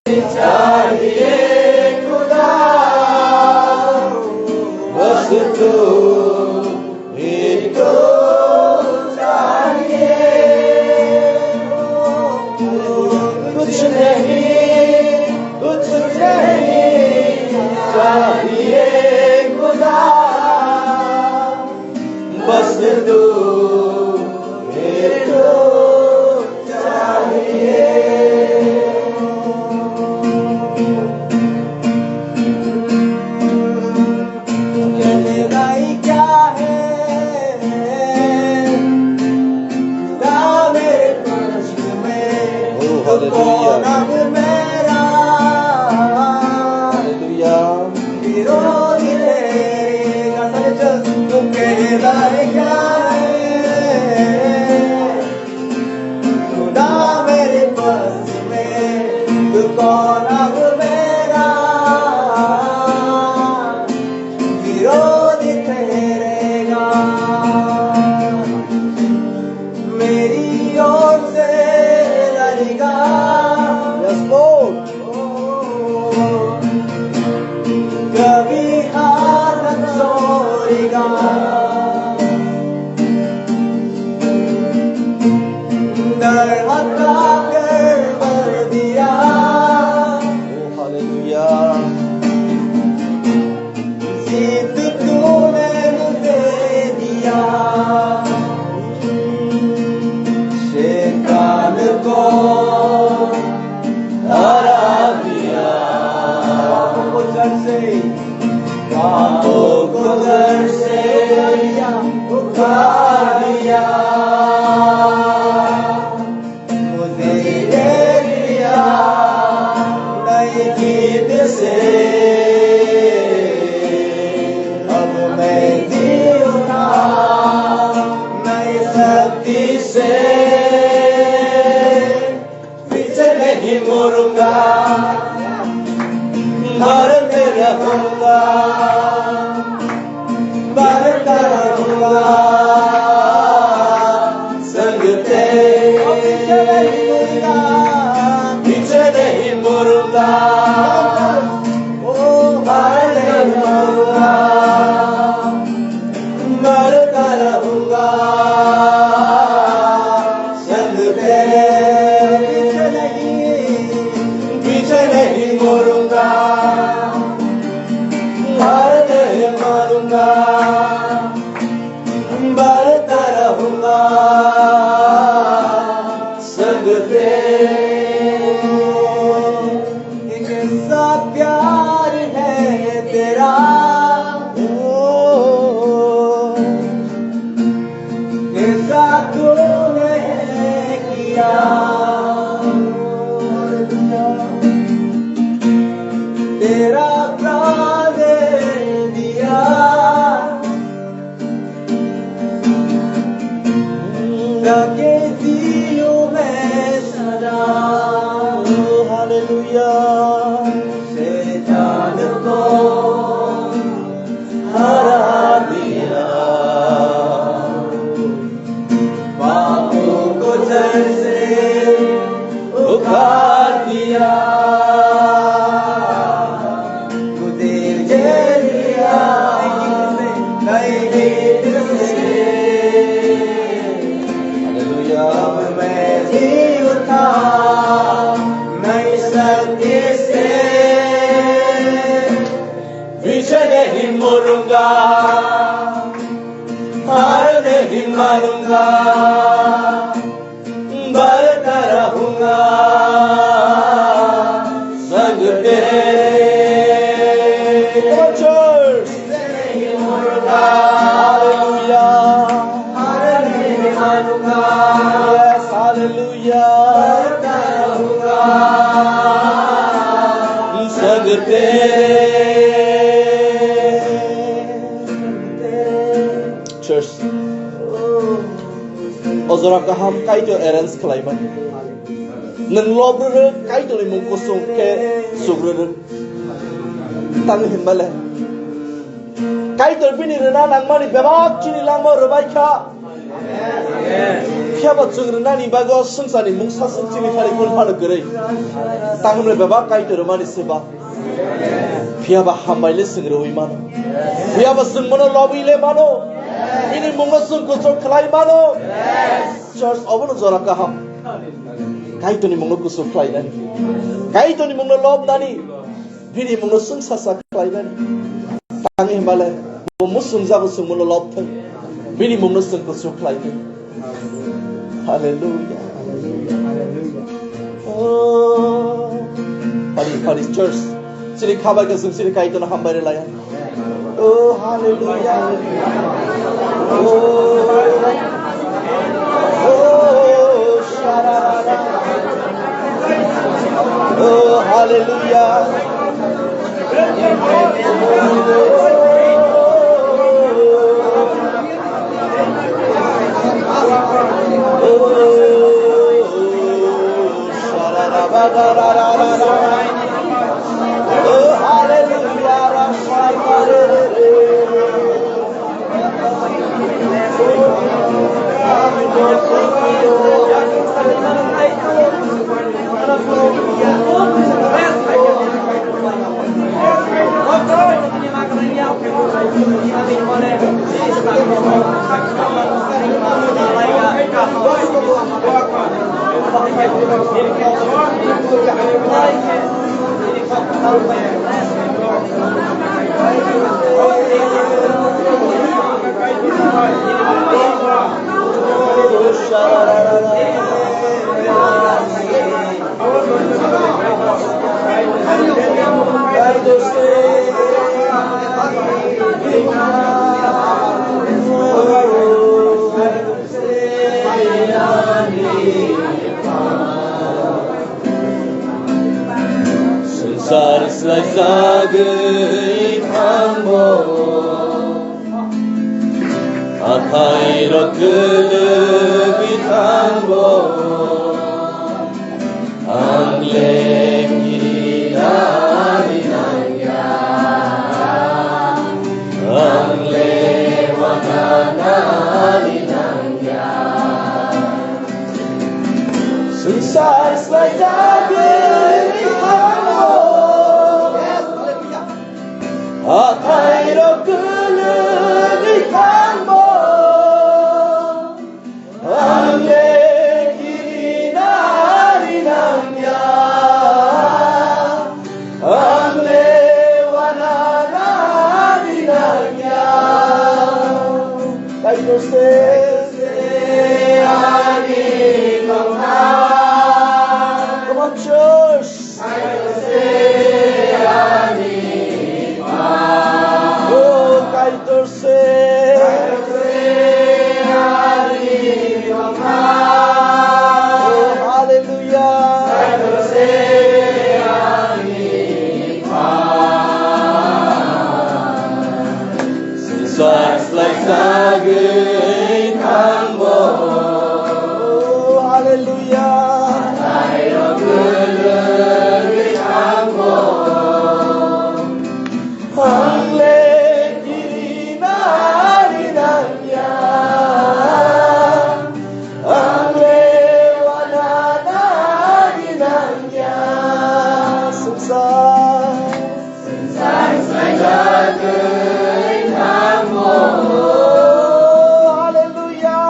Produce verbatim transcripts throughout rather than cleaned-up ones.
चाहिए खुदा, बस तू ही तो चाहिए। कुछ नहीं, कुछ नहीं चाहिए खुदा, बस तू ही तो चाहिए। कहना ही क्या है, खुदा मेरे पास में। Oh, hallelujah. कौन अब मेरा hallelujah विरोधी रहेगा? सच कहना ही क्या है, खुदा मेरे पास में, तू कौन अब मेरा विरोधी ठहरेगा? मेरी ओर से लड़ेगा। Yes, Lord. कभी हाथ न छोड़ेगा। डर हटा कर भर दिया। Oh, hallelujah. जीत तूने मुझे दिया। शैतान को हरा दिया। पापों को जड़ से, पापों को जड़ से उखाड़ दिया। मुझे ले लिया नई जीत से, अब मैं जी उठा नई शक्ति से। पीछे नहीं मुड़ूंगा, बढ़ते रहूंगा। बढ़ता रहूंगा संग तेरे। पीछे नहीं मुड़ूंगा, ओ हार नहीं मानूंगा, बढ़ता रहूंगा संग तेरे। पीछे नहीं, पीछे नहीं मुड़ूंगा, हार नहीं मानूंगा, बढ़ता रहूंगा संग तेरे। कैसा प्यार है तेरा, ओ, कैसा तूने किया। तेरा प्राण दे दिया, ताकि जियो मैं सदा। हालेलुया। शैतान को हरा दिया, पापों को जड़ से उखाड़ दिया। तू तेज लिया नई जीत से। हालेलुया। अब मैं जी उठा नई शक्ति से। पीछे नहीं मुड़ूंगा, हार नहीं मानूंगा, बढ़ता रहूंगा संग तेरे। Come on, church. पीछे नहीं मुड़ूंगा, हालेलुया। हार नहीं मानूंगा, yes, हालेलुया। बढ़ता रहूंगा संग तेरे। Church. O jora kaham Kaitor arrange khlaimani. Nwng lob rwrwk, Kaitorni mung kusung khe suk rwrwk. Tamo hinba le Kaitor bini rwna nangmani bebak chini langmao rwbai kha. Phiya ba chwng rwnani bagwi o swngcharni mungsa swk chini thani phano kwrwi. Tang hwnwi bebak Kaitor rwmani se ba. Phiya ba hambai le chwng rwui mano. Phiya ba chwng bono lobwi le mano. Bini mungno chwng kuchuk khlai mano. Church, obono jora kaham. Kaitorni mungno kuchuk khlainani. Kaitorni mungno lobnani. Bini mungno chwng sasa khlainani. Tang hwnba le bo muchungjago chwng bono lobthai. Bini mungno chwng kuchuk khlainani. Hallelujah. Oh. Phari, phari, church. Chini khabai ka chwng chini Kaitorno hambai rwlaiya. Oh, hallelujah. Oh, oh, shararara. Oh, hallelujah. Swngchar swlaijagwi thango, hathai rok kwlwgwi thango. Ang le kirinani nangya, ang le wananani nangya. Swngchar swlaijagwi thango, hathai rok kwlwgwi thango. Ang le kirinani nangya, ang le wananani nangya. Kaitor se ani tongthai. Come on, church. Oh, Kaitor se. Oh, hallelujah. Swngchar swlaijagwi thango. Oh, hallelujah. Ang le kirinani nangya, ang le wananani nangya. Swngchar. Oh, hallelujah.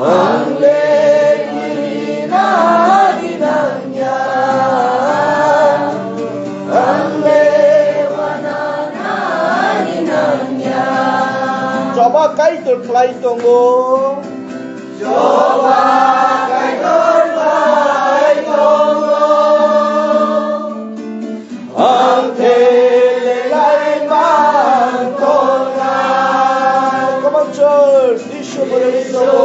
Ang le kirinani nangya, ang le wananani nangya. Choba Kaitor khlai tongo. Choba Kaitor khlai tongo. Ang khe le lai man tongnai. Come on, church. Jisu mwrwgwi tongo.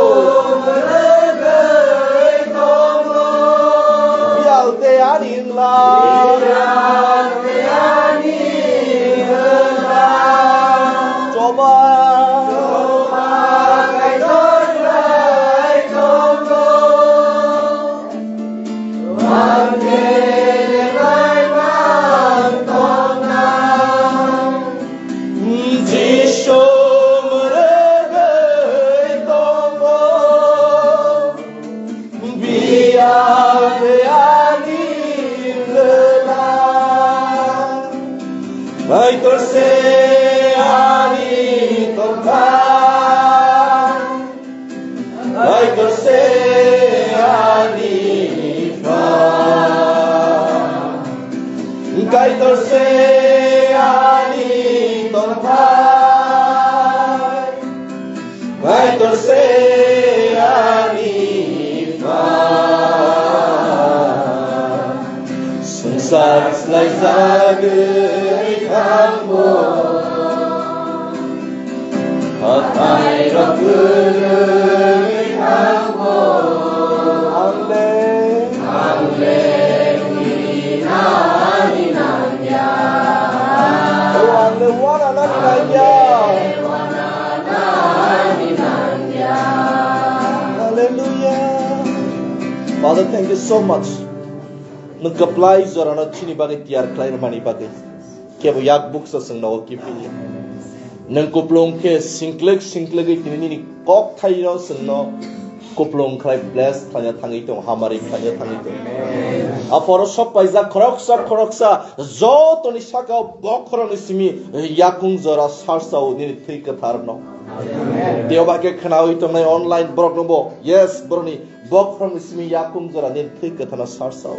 Jisu mwrwgwi tongo. Biyal te ani wngla. Biyal te ani wngla. Choba. Choba Kaitor lai tongo. Kaitor se ani tongthai, Kaitor se ani phan, Kaitor se ani tongthai. Kaitor se ani phan, swngchar swlaijagwi thangbo, hathai rok kwrwi thangbo. Amen. Ang le wana nani nangya. Oh, ang le wana nani nangya. Hallelujah. Father, thank you so much. Nwng kwplai jorano chini bagwi tiyar khlai rwmani bagwi. Kebo yak buksa chwng nogo kiphilya. Nwng kuplung khe singklwk singklwgwi tini nini kok thaino chwngno kuplung khlai bless khlaina thangwi tongo, hamari khlaina thangwi tongo. Aphoro sok paijak khoroksa khoroksa jotoni sakao bokhorokni simi yakung jora sarsao nini thwi kwtharno. Tei obo hai khe khnawi tongnai online borokno bo, yes, borokni bokhorokni simi yakung jora nini thwi kwtharno sarsao.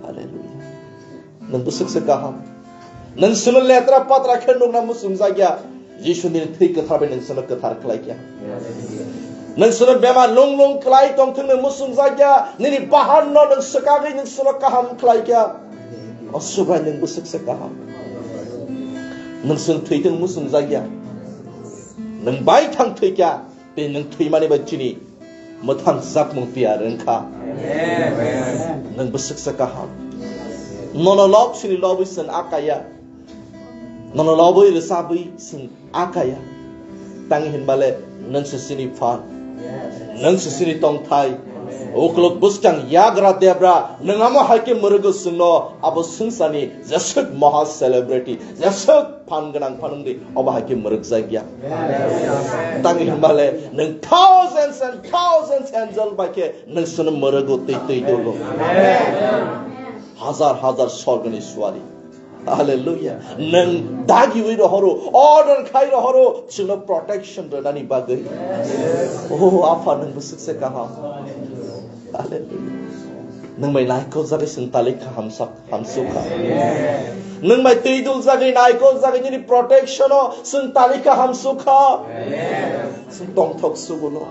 Hallelujah. Nwng bwswk se kaham. Nwng chwngno letra patra khe nukna muchungjakya. Jisu nini thwi kwthar bai nwng chwngno kwthar khlaikha. Nwng chwngno bemar lung lung khlai tongthwng nwng muchungjakya. Nini bahanno nwng swkagwi nwng chwngno kaham khlaikha. O Subrai, nwng bwswk se kaham. Nwng chwng thwitwng muchungjakya. Nwng baithang thwikha. Tei nwng thwimani bai chini mwthang jakmung tiyar wngkha. Amen. Nwng bwswk se kaham. Nono lob sini lobwi chwng akaya. Nono lobwi rwchabwi chwng akaya. Tang hinbale nwng se chini phan. Nwng se chini tongthai. Uklok bwskang yagra debra. Nwng amo hai khe mwrwgo chwngno abo swngcharni jeswk maha celebrity. Jeswk phan gwnang phan wngdi, obo hai khe mwrwkjak ya. Tang hinbale nwng thousands and thousands angel bai khe nwng chwngno mwrwgo tei twi dogo. Hazar hazar sorgoni suari. Hallelujah. Nwng dagiwi rohoro, order khai rohoro, chwngno protection rwnani bagwi. Oh, Apha, nwng bwswk se kaham. Hallelujah. Nwng bai naikol jagwi chwng talik kha hamsak. Hamsukha. Nwng bai twi dul jagwi naikol jagwi nini protection o chwng talikha hamsukha. Chwng tongthok sugulo.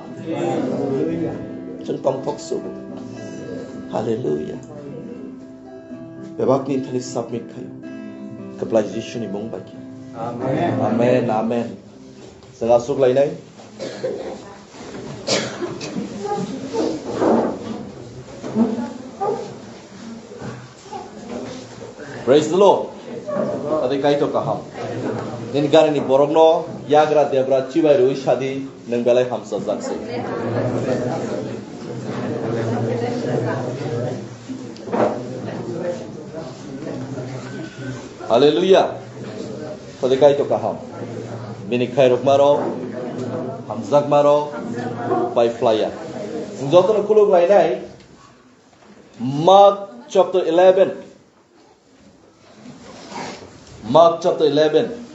Chwng tongthok sugu. Hallelujah. Bebakni thani submit khayo. Kwplai Jisuni mung bai khe. Amen. Amen, amen. Chwng aswk lainai. Praise the Lord. Tadi Kaitor kaham. Nini gari ni borok no yagra debra chibai rwi sadi, nwng belai hamsa jak se. Hallelujah. Tadi Kaitor kaham. Bini khairokma rok, hamjakma rok, pai phlaiya. Jotono khuluk lainai Mark chapter eleven. Mark chapter eleven.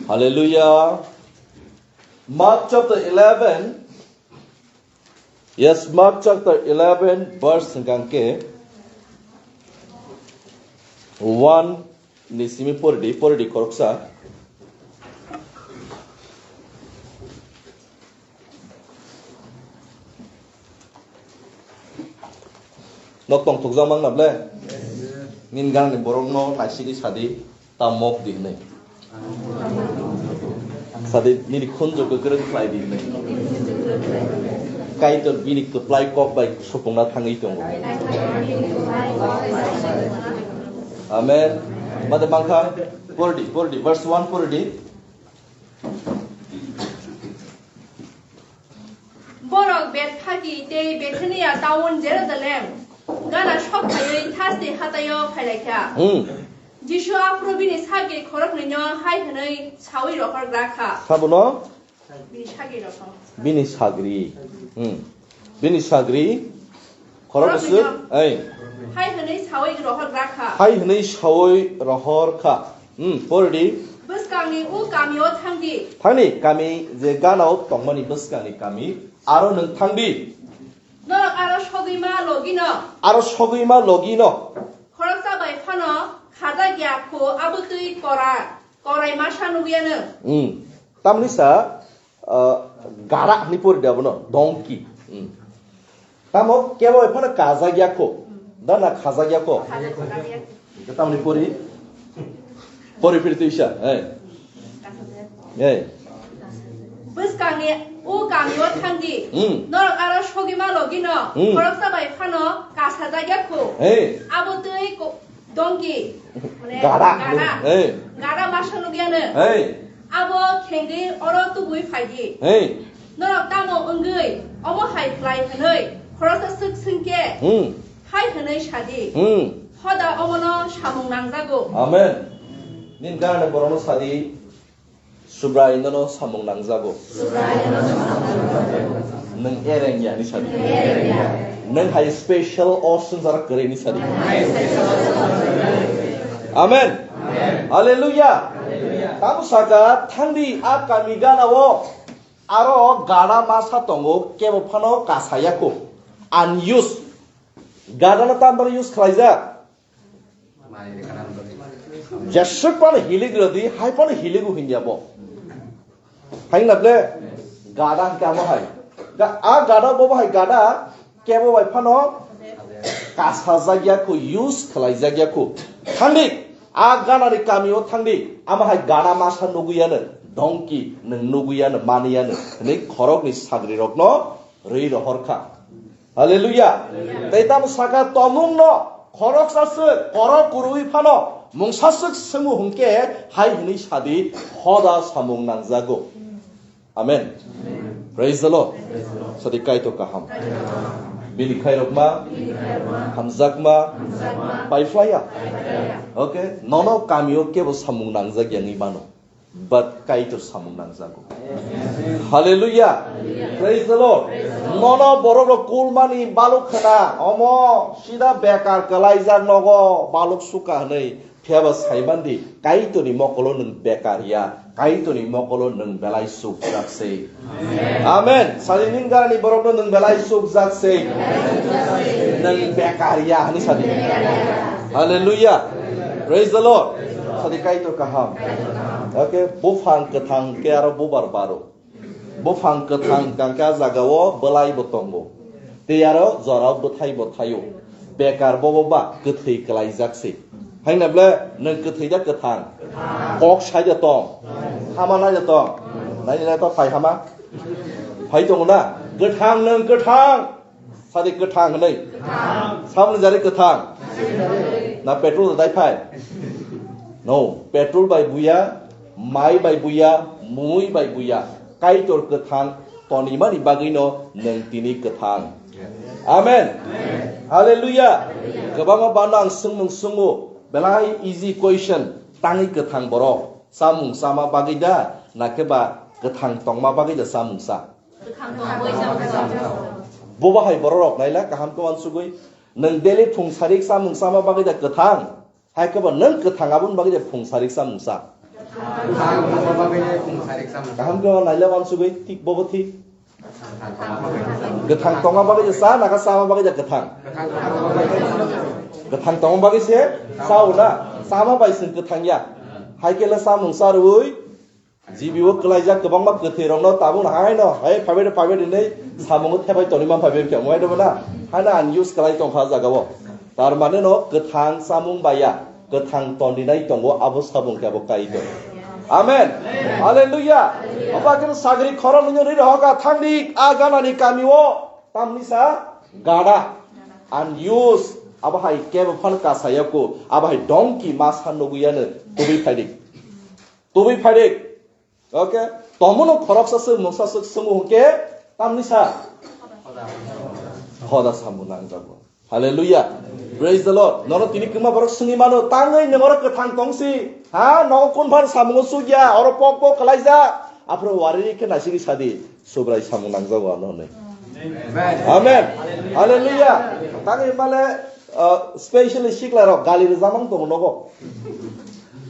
Hallelujah. Mark chapter eleven. Yes, Mark chapter eleven, verse hwnkha khe one ni simi poridi, poridi khoroksa. Nok tongthokjak mang na ble? Nini ganani borokno naisigwi sadi, ta mok di hwnwi. Sadi nini khunju kwkrwng khlai di hwnwi. Kaitor bini kwplai kok bai supungna thangwi tongo. Amen. Mate mangkha, pordi, pordi, verse one pordi. Borok Bethphagi tei Bethania town Jerusalem gana sok phaiwi thaste hataio phailaikha. Hmm. Jisu aphuru bini sagri khoroknwino hai hwnwi saui rohorgra kha. Sabono? Bini sagri rokno. Bini sagri. Hmm. Bini sagri. Khorok Khorok bwswk. Bwswk. Ei. Hai hwnwi sawi rohor rakha. Hai hwnwi sawi rohor kha. Hmm. Pordi. Bwskangni o kamio thangdi. Thangni kami je ganao tongmani bwskangni kami. Aro nwng thangdi. Norok aro sogwi ma logino. Aro sogwi ma logino. Khoroksa bai phano khajak ya kho abotwi kora, korai masa nuguyano. Hmm. Tamni sa, ah, gada hwnwi pori da bono, donkey. Hmm. Tamo kebo bai phano kajak ya kho. Da na khajak ya kho. Khajak ya kho. Tamni pori, pori phiri tuisa, hey. Hey. Bwskangni o kamio thangdi. Hmm. Norok aro sogima logino. Hmm. Khoroksa bai phano kasajak ya kho. Hey. Abo twi ko-, donkey. Mane gada. Gada. Hey. Gada masa nugiano. Hey. Abo khengdi oro tubui phaidi. Hey. Norok tamo wngwi omo hai khlai hwnwi khoroksa swk swngkhe. Hmm. Hai hwnwi sadi. Hmm. Hoda omono samung nangjago. Amen. Nin gana borokno sadi, Subrai nono samung nangjago. Nwng ereng ya ni sadi. Nwng hai special awesome jara kwrwi ni sadi. Amen. Hallelujah. Tamo saka thangdi a kami gana o aro gada masa tongo kebo phano kasaya ko. Unused. Gada no tambar use khlaijak. Jeswk phano hilik rwdi, hai phano hilik o hinya bo. Hai na ble gada hwnkhe amo hai. Ga-, a gada bo hai gada kebo bai phano kasajak ya kho, use khlaijak ya kho. Thangdi, a gana ni kami o thangdi, amo hai gada masa nuguyano, donkey nwng nuguyano, maniyano, hwnwi khorok ni sagri rokno rwi rohor kha. Hallelujah. Tei tamo saka tomung no khoroksa se korok kurui phano mungsa swk swngo hwnkhe hai hwnwi sadi hoda samung nangjago. Amen. Praise the Lord. Sadi Kaitor kaham. Bini khairokma, hamjakma, paiphlaiya. Okay, nono kamio kebo samung nangjak yangwi mano. But Kaitor samung nangjago. Hallelujah. Praise the Lord. Nono borok rok kulmani baluk khna, omo sida bekar kalaijak nogo baluk suka hwnwi, phiyaba saimandi Kaitorni mokolo nwng bekar ya, Kaitorni mokolo nwng belai sukjak se. Amen. Sadi ning garani borokno nwng belai sukjak se. Nwng bekar ya hwnwi sadi. Hallelujah. Praise the Lord. Sadi Kaitor kaham. Okay, buphang kwthang ke aro bubar baro. Buphang kwthang kangkhe a jagao bwlai bo tongo. Tei aro jorao bwthai bo thaio. Bekar bobo ba kwthwi kwlaijak se. Haina ble nwng kwthwi da kwthang. Kok sai da tong. Hama nai da tong. Nai nai to phai hama. Phai tongo na. Kwthang nwng kwthang. Sadi kwthang hwnwi. Kwthang. Samni jari kwthang. Samni jari. Na petrol dai phai? No, petrol bai buya, mai bai buya, mui bai buya. Kaitor kwthang tonimani bagwino nwng tini kwthang. Amen. Amen. Hallelujah. Hallelujah. Kwbangma bano ang swngmung swngo, belai easy question, tangwi kwthang borok. Samung sama bagwi da, nakhe ba kwthang tongma bagwi da samung sa? Bobo hai borok rok naila kaham khe uansugwi. Nwng daily phung sarik samung sama bagwi da kwthang. Hai khe bo nwng kwthang aboni bagwi da phung sarik samung sa. Kaham khe naila uansugwi thik bobo thik. Kwthang tongma bagwi da sa, naka sama bagwi da kwthang. Kwthang tongma bagwi se sa o na. Sama bai se kwthang ya. Hai khe le samung sa rwi. G B o kwlaijak kwbangma kwthwi rokno tabuk no haino, hai phaibai de, phaibai de hinwi samungo thepai tongwi man phaibai khe, wngbai de bo na? Haino ang use kwlai tongkha o jaga o. Tar mane no kwthang samung baya, kwthang tondinai tongo, abo samung khe abo Kaitor. Amen. Hallelujah. Oba khe sagri khorok nungwi rwi rohoka thangdi a ganani kami o, tamni sa gada. Unused, abo hai kebo phan kasaya ko, abo hai donkey masa nuguyano tubui phaidi. Tubui phaidi. Okay? Tomono khoroksa swk mungsa swk swngo hwnkhe tamni sa? Hoda samung nangjago. Hallelujah. Praise the Lord. Nono tini kwma borok swngwi mano, tangwi nwng oro kwthang tongsi. Ha? Nogo kun phan samungo sugya, oro pok pok kwlaijak. Aphuru wari khe naisingwi sadi, Subrai samung nangjago ano hwnwi. Amen. Hallelujah. Tangwi male, uh, specially sikla rok gali rwjamang tongo nogo.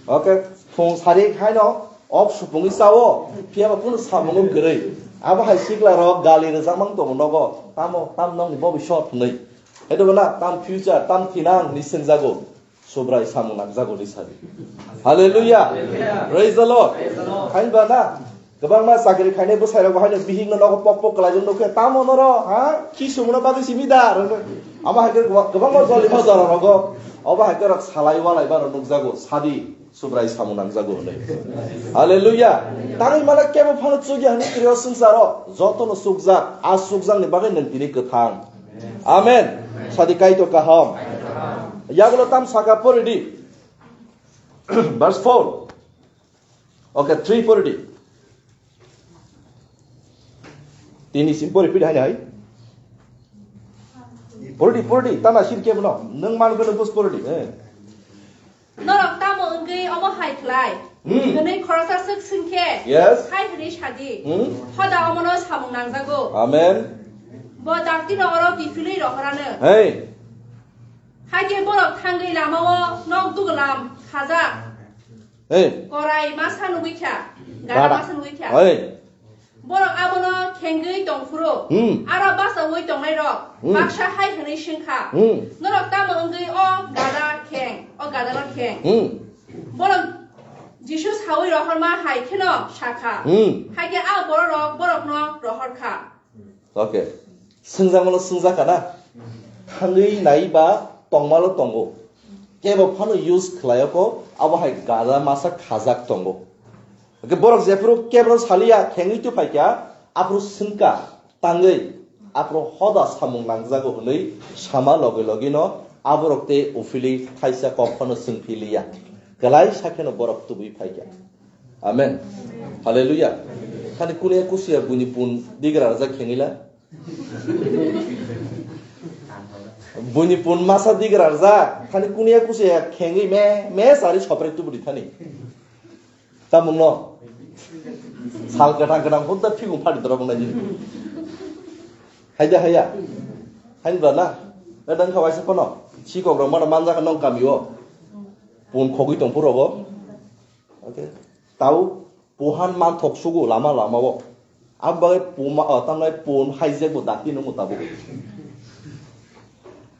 Okay, phung sari haino ok supungwi sao, phiyaba kunu samungo kwrwi. Abo hai sikla rok gali rwjamang tongo nogo. Tamo, tam nokni bobisot hwnwi. Hedo na, tam future, tam thinang ni sengjago. Subrai samung nangjago ni sadi. Hallelujah. Praise the Lord. Hain ba na? Kwbangma chakri khainai bwsai rok bo haino bihik no nogo pok pok kwlai jong nukhe, tamo noro, ha? Khi sumuna bagwi simi da? Abo hai khe kwbang-, kwbangma joli ma jora rogo. Obo hai khe rok salai walai ba rok nukjago. Sadi, Subrai samung nangjago hwnwi. Hallelujah. Tangwi mala kebo phano chukya hwnwi kwrwi o swngcharo. Jotono chukjak. A chukjakni bagwi nwng tini kwthang. Amen. Sadi Kaitor kaham. Yagulo tam saka pori di. Verse four. Okay, three pori di. Tini sim pori pidi hai hai. Pori di, pori di. Tana sir kebo no. Nwng man gano bus pori di. Eh. Norok tamo wngwi omo hai khlai? Hmm. Hwnwi khoroksa swk swng khe, Yes. Hai hwnwi sa di, Hmm. Hoda omono samung nangjago. Amen. Bo dakti no oro kiphilwi rohorano. Hey. Hai khe borok thangwi lamao nok duglam khajak. Hey. Korai masa nugwi kha, gada Gada. Masa nugwi kha. Hey. Borok abono khengwi tongphuru, Hmm. Aro bachaui tongnairok Hmm. Baksa hai hwnwi swngkha, Hmm. Norok tamo wngwi o gada kheng, o gadano kheng? Hmm. Borok Jisu saui rohorma hai kheno sakha, Hmm. Hai khe a bororok borokno rohorkha. Okay. Swngjakmano swngjakha na? Thangwi nai ba tongmalo tongo. Kebo phano use khlaiyokho, abo hai gada masa khajak tongo. Hwnkhe borok jephuru kebro saliya khengwi tuphaikha, aphuru swngkha tangwi, aphuru hoda samung nangjago hwnwi sama logi logino aborok tei uphili thaisa kok phano swngphiliya. Kwlaisa kheno borok tubui phaikha. Amen. Hallelujah. Thani kuniya kusiya buini pun digra rwjak khengwila. Buini pun masa digra rwjak. Thani kuniya kusiya khengwi me, me sari sopre tubudi thani. Tamungno. Sal kwthang kwthang phunta phigong phadi dorok nai. Haida haya. Hain bra na. Edang khawaisa kono. Sikok rok mana manjak nong kamio. Pun khogwi tong phurogo. Okay. Tau puhan manthok sugu lama lama o. Ang bagwi puma, o, tamnai pun hijack bo dakti nungo tabuk.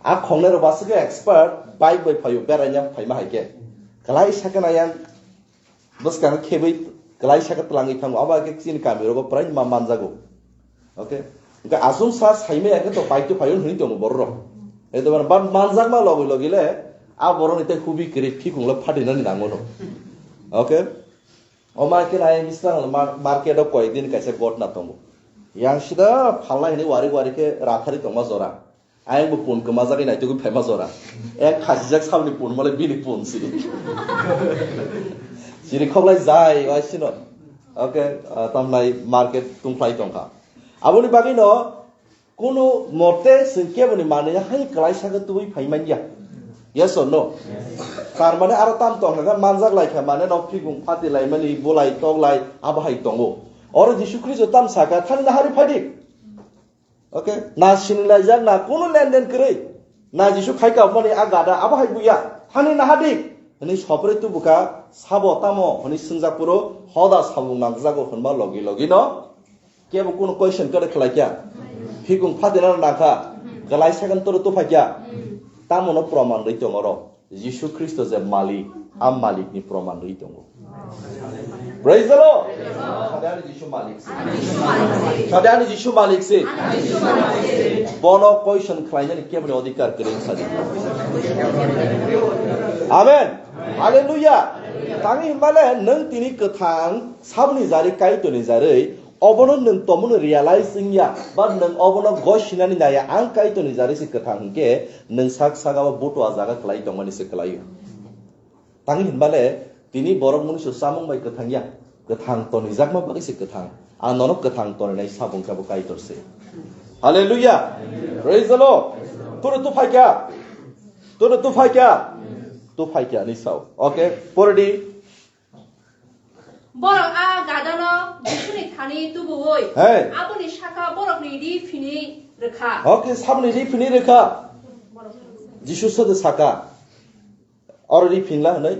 A khongnai rok baswk expert bike bai phaio beraina phaima hai khe. Kwlai sakhe na yang bwskang khebwi kwlai sakhe twlangwi thango. Abo hai khe chini kami rogo prai ma manjago. Okay. Hwnkhe aswk sa saimaya khe to bike to phaio hwnwi tongo borok rok. Eto ban ban manjakma logi logi le a borok ni tei hubi kwrwi phikung le phatinani nango no. Okay. O market ayang bislang mar-, market o koyek din kaisa gotna tongo. Yang sida phalnai hinwi wari wari khe rathari tongma jora. Ayang bo pun kwmajagwi naitugwi phaima jora. Ek khasijak sabni pun mole bini pun si. Siri khoklai jai wai sino. Okay, ah, tamnai market tungphlai tongkha. Aboni bagwi no Kono mote chwng keboni manwi hai kwlai sakhe tubui phai manya. Yes or no? Tar mane aro tam tong kha manjak lai kha mane nok phikung phati lai mani bulai tok lai abo hai tongo. Oro Jisu Khristo tam saka thani nahari phadi. Okay? Na sini lai jak na kono lenden kwrwi. Na Jisu khai ka mani a gada abo hai buya. Thani nahadi. Hini sopre tubuka sabo tamo hini swngjak puro hoda sabung nangjago hwnba logi logi no. Kebo kono question kwrwi khlai kya? Phikung phatina nangkha. Kwlai second toro tuphai kya? Tamo no proman rwi tongo oro. Jisu Khristo je malik, a malik ni proman rwi tongo. Praise the Lord. Sadi ani Jisu malik se. Sadi ani Jisu malik se. Bono question khlainani kebo ni odhikar kwrwi sadi. Amen. Hallelujah. Tangwi hwnbale nwng tini kwthang sabni jari Kaitorni jarwi Obono nwng tomono realize wngya, ba nwng obono gosinani naya, ang Kaitorni jari se kwthang hwnkhe, nwng sak saka o butua jaga kwlai tongmani se kwlaio. Tangwi hwnbale, tini borok mungso chamung bai kwthang ya, kwthang tonijakma bagwi se kwthang. Ang nono kwthang toninai sabung khe bo Kaitor se. Hallelujah! Praise the Lord! Turo tuphai kha? Turo tuphai kha? Tuphai kha ni sao. Okay, pore di. Borok a gadano Jisuni thani tubuwi, Hey. aboni saka borokni ri phini rwkha. Oke, saboni ri phini rwkha. Jisu sodo saka. Oro ri phinla hwnwi.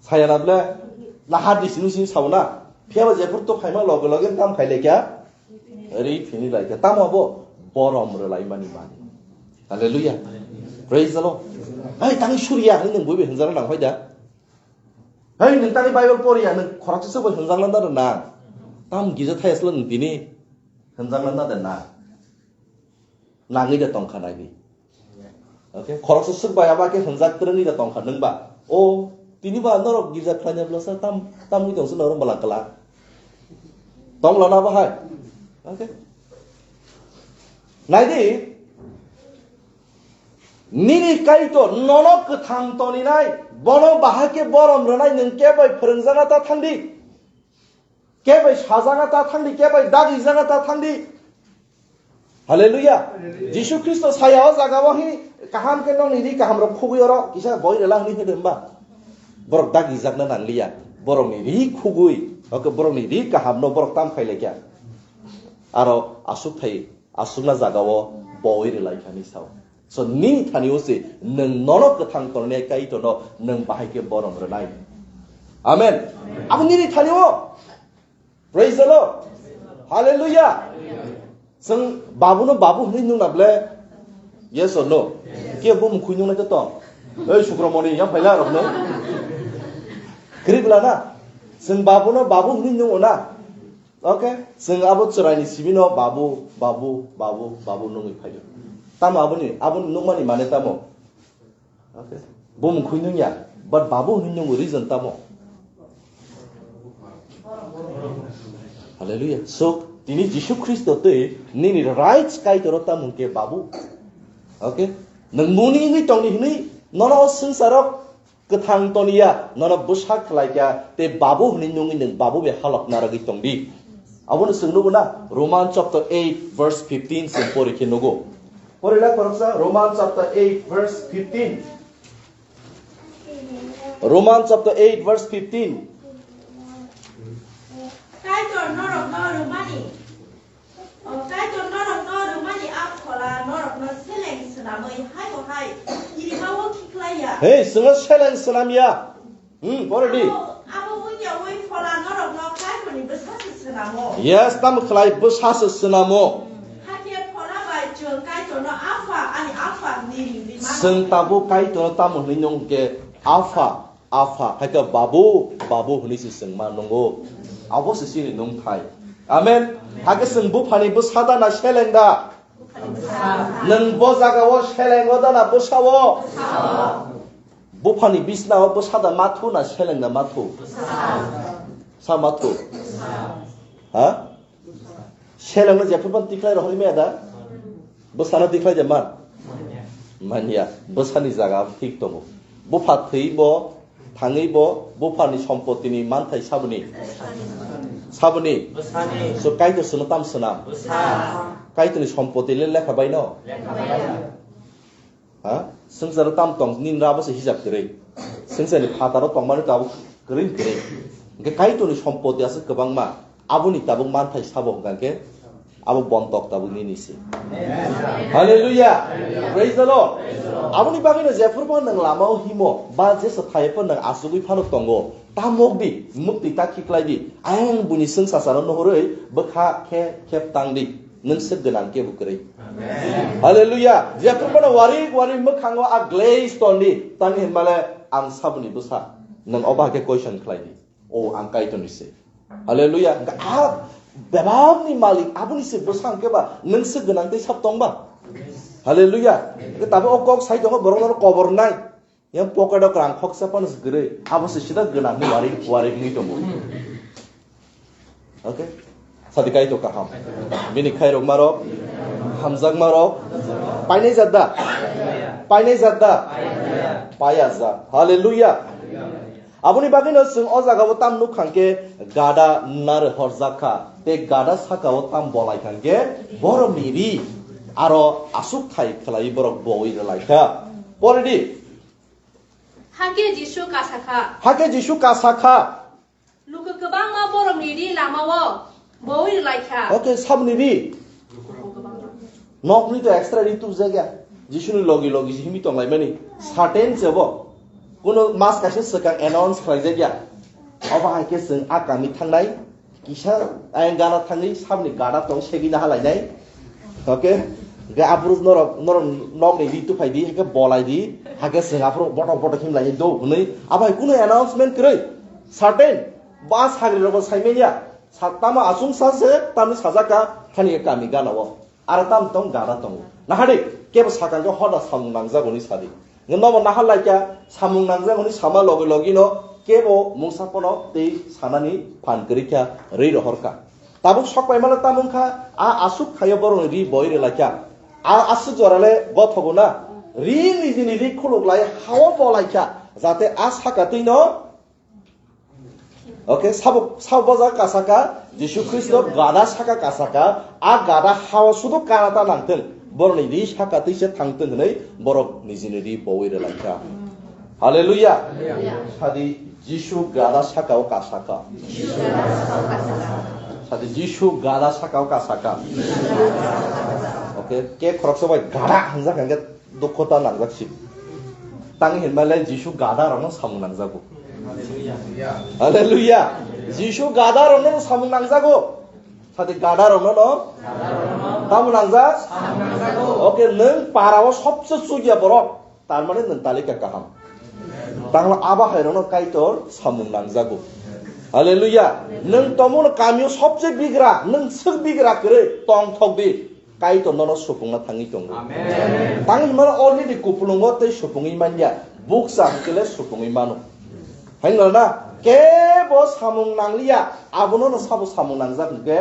Sayana ble, na hadi sini sini sauna. Phiya ba jephur to phaima loge loge tam khai lekya. Ri phini laikya. Tamo bo borom rwlai mani mani. Hallelujah. Praise the Lord. Hai tang surya hwnwi nang buibe hwnjara nang hoida. Hai nang tani Bible poriya nang khoroksa se bo hwnjangla na na. Tam gija thayasla nang tini hwnjangla na na. Nangwi da tongkha naidi. Okay, khoroksa swk bai aba khe hwnjak twrwngwi da tongkha nwng ba. O, tini ba norok girja khlaina bwlasa tam, tamwi tongsa norok bwla kwla. Tong lana bahai. Okay. Naidi, nini Kaitor nono kwthang toninai, bono bahai khe borom rwnai nwng khe bai phwrwngjana ta thangdi. Kebai sajagata thangdi, kebai dagijakata thangdi. Hallelujah. Hallelujah. Jisu Khristo saya o jaga o hi kaham khe nokni ri kaham rok khugui oro kisa boi rela hwnwi hwnwi hwnba. Borok dagijakna nangliya. Borokni ri khugui, oke, borokni ri kaham no borok tam khai laikya. Aro aswk thai, aswkna jaga o boi rela kha ni sao. So, nini thani o se nwng nono kwthang tongnai Kaitor no nwng bahai khe borom rwnai. Amen. Abo nini thani o. Praise the Lord. Hallelujah. Chwng babu no babu hwnwi nung na ble? Yes or no? Ke bo mukhui nung nai to tong. Ei Sukramoni yang phaila rok no. Kri bla na. Chwng babu no babu hwnwi nung na. Okay? Chwng abo chwraini simi no babu, babu, babu, babu nungwi phaio. Tamo aboni, aboni nungmani mane tamo? Okay? Bo mukhui nungya, but babu hwnwi nungo reason tamo? Hallelujah. So, tini Jisu Khristo tei nini rights Kaitor o tamo hwnkhe babu. Okay? Nwng muni wngwi tongdi hwnwi nono o swngcharo kwthang toniya, nono bwsa khlaikha, tei babu hwnwi nungwi nwng babu bai halok narwgwi tongdi. Abono chwng nugo na, Roman chapter eight verse fifteen chwng pori khe nugo. Pori la khoroksa, Roman chapter eight verse fifteen. Roman chapter eight verse fifteen. Kaitor norokno rwmani O Kaitor norokno rwmani a phola norokno seleng swnamwi hai bo hai kirima o khiklai ya. Hey, chwngno seleng swnam ya. Hmm, pore di. Abo, abo wngya wi phola norokno Kaitorni bwsa se swnamo. Yes, tamo khlai bwsa se swnamo. Hakhe phola bai chwng Kaitorno Apha, ani Apha hwnwi ringwi mano. Chwng tabuk Kaitorno tamo hwnwi nung khe Apha. Apha, hai khe babu, babu hwnwi se chwng ma nungo. Abo se chini nungthai. Amen. Hakhe chwng buphani bwsa da na seleng da? Nwng bo jaga o seleng o da na bwsa o? Buphani bisna o bwsa da ma thu na seleng da ma thu? Sa ma thu? Ha? Selengno jephru phano tikhlai rohorwi maya da? Bwsano tikhlai de man? Manya. Bwsani jaga thik tongo. Bupha thwi bo, thangwi bo, buphani sompotini manthai saboni? Saboni? So Kaitor sono tam swnam? Kaitorni sompoti le lekha baino? Ha? Swngcharo tam tong, nini rabo se hijab kwrwi. Swngcharni phataro tongmani tabuk kwrwi kwrwi. Hwnkhe Kaitorni sompoti aswk kwbangma, aboni tabuk manthai sabo hwnkha khe abo bontok tabuk nini se. Hallelujah. Praise the Lord. Aboni bagwino jephru phano nwng lama o himo, ba jesa thai phano nwng achugwi phano tongo. Tamok di, mukti ta khiklai di. Ayang buni swngchasano nuhurwi bwkha khe khep tang di. Nwng swk gwnang kebo kwrwi. Amen. Hallelujah. Jephru phano warik warik mwkhango a glaze ton di. Tani hinmale ang saboni bwsa. Nwng obo hakhe question khlai di. O ang Kaitorni se. Hallelujah. Hwnkhe a bebakni malik aboni se bwsa hwnkhe ba nwng swk gwnang tei sab tong ba? Hallelujah. Hwnkhe tabuk o kok sai tongo borok no kobor nai. Yang pocket o kwrang khoksa phano se kwrwi, abo se sida gwnang ni wari, wari wngwi tongo. Okay? Sadi Kaitor kaham. Bini khairok marok, hamjak marok, painai jat da? Painai jat da? Paya jat. Hallelujah. Aboni bagwino chwng o jaga o tam nuk kha khe gada narwk horjak kha. Tei gada saka o tam bolai kha khe borok ni ri aro aswk thai khlai borok boi rwlai kha. Pore di. Hakhe Jisu kasa kha. Hakhe Jisu kasa kha. Luku kwbangma borokni ri lamao bowi rwlaikha. Okay, sabni ri. Nokni to extra ri tubjak ya. Jisuni logi logi himi tonglaimani. Certain se bo. Kuno mas kaisa swkang announce khlaijak ya. Obo hai khe chwng a kami thangnai. Kisa ayang gana thangwi sabni gada tong segwi naha lainai. Okay? Hwnkhe aphuru norok, norok nokni ri tuphai di, hwnkhe bolai di, hwnkhe chwng aphuru botok botok himlai do hwnwi. Abo hai kuno announcement kwrwi. Certain. Ba sagri rokbo saimanya. Sa-, tamo achung sa se, tamni sajak ka, thani kami gana o. Aro tam tong gada tongo. Nahadi, kebo sakang khe hoda samung nangjago ni sadi. Nobo nahar laikya samung nangjago ni sama logi logi no kebo mungsa pono tei sanani phan kwrwi kha rwi rohor kha. Tabuk sok paimala tamung kha a asuk khayo borok ni ri boi rwlaikha. A asuk jora le gothogo na ri nijini ri khuluk lai hao bo laikha jate a saka twi no Okay, sabo, sabo boja kasaka, Jisu Khristo gada saka kasaka, a gada hao sudo kanata nangtwng, borokni ri saka twi se thangtwng hwnwi borok nijini ri bowi rwlaikha. Hallelujah. Sadi Jisu gada saka o kasaka. Sadi Jisu gada saka o kasaka. Okay, ke khoroksa bai gada hwnjak hwnkhe dukho ta nangjak si. Tang hinmale Jisu gada rokno samung nangjago. Hallelujah. Jisu gada rokno samung nangjago. Sadi gada rokno no samung nangjak. Okay, nwng para o sobse chukya borok. Tar mane nwng talika kaham. Tangla aba hai rokno Kaitor samung nangjago. Hallelujah. Nwng tomono kamio sobse bigra, nwng swk bigra kwrwi tongthok di. Kaitor nono supungna thangwi tongo. Amen. Tangwi hwnmano already kupulungo tei supungwi manya. Bukcha hwnkhe le supungwi mano. Hai wngna na? Kebo samung nangliya. Abono no sabo samung nangjak hwnkhe.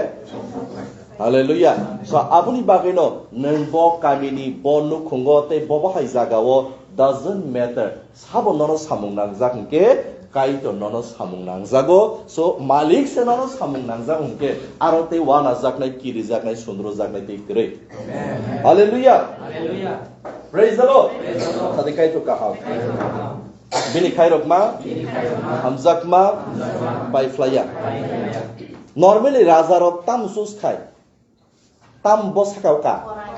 Hallelujah. So, aboni bagwino nwng bo kamini, bo nukhungo tei bo bahai jagao doesn't matter. Sabo nono samung nangjak hwnkhe, Kaitor nono samung nangjago. So, Malik se nono samung nangjak hwnkhe, aro tei wanajaknai, kirijaknai, sundrojaknai tei kwrwi. Amen. Hallelujah. Hallelujah. Praise the Lord. Praise the Lord. Sadi Kaitor kaham. Kaitor kaham. Bini khairokma, bini khairokma, hamjakma, hamjakma, paiphlaiya. Paiphlaiya. Normally, rajarok tamo sus khai. Tam bo saka o ka? Korai.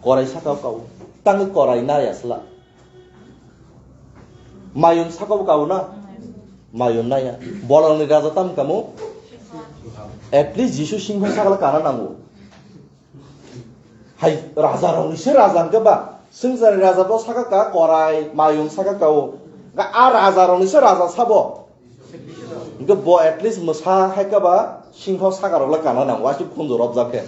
Korai saka o ka o. Tangwi korai naya sla. Mayung saka o ka o na? Mayung naya. Bolongni raja tam kamo? At least Jisu singho sakala kana nango. Hai raja rokni se raja hwnkhe ba. Swngcharni raja bo saka ka korai, mayung saka ka o. Ga a raja rokni se raja sabo. Hwnkhe bo at least mwsa hai khe ba singho saka rok le kana nang, waisuk khunju rok jak khe.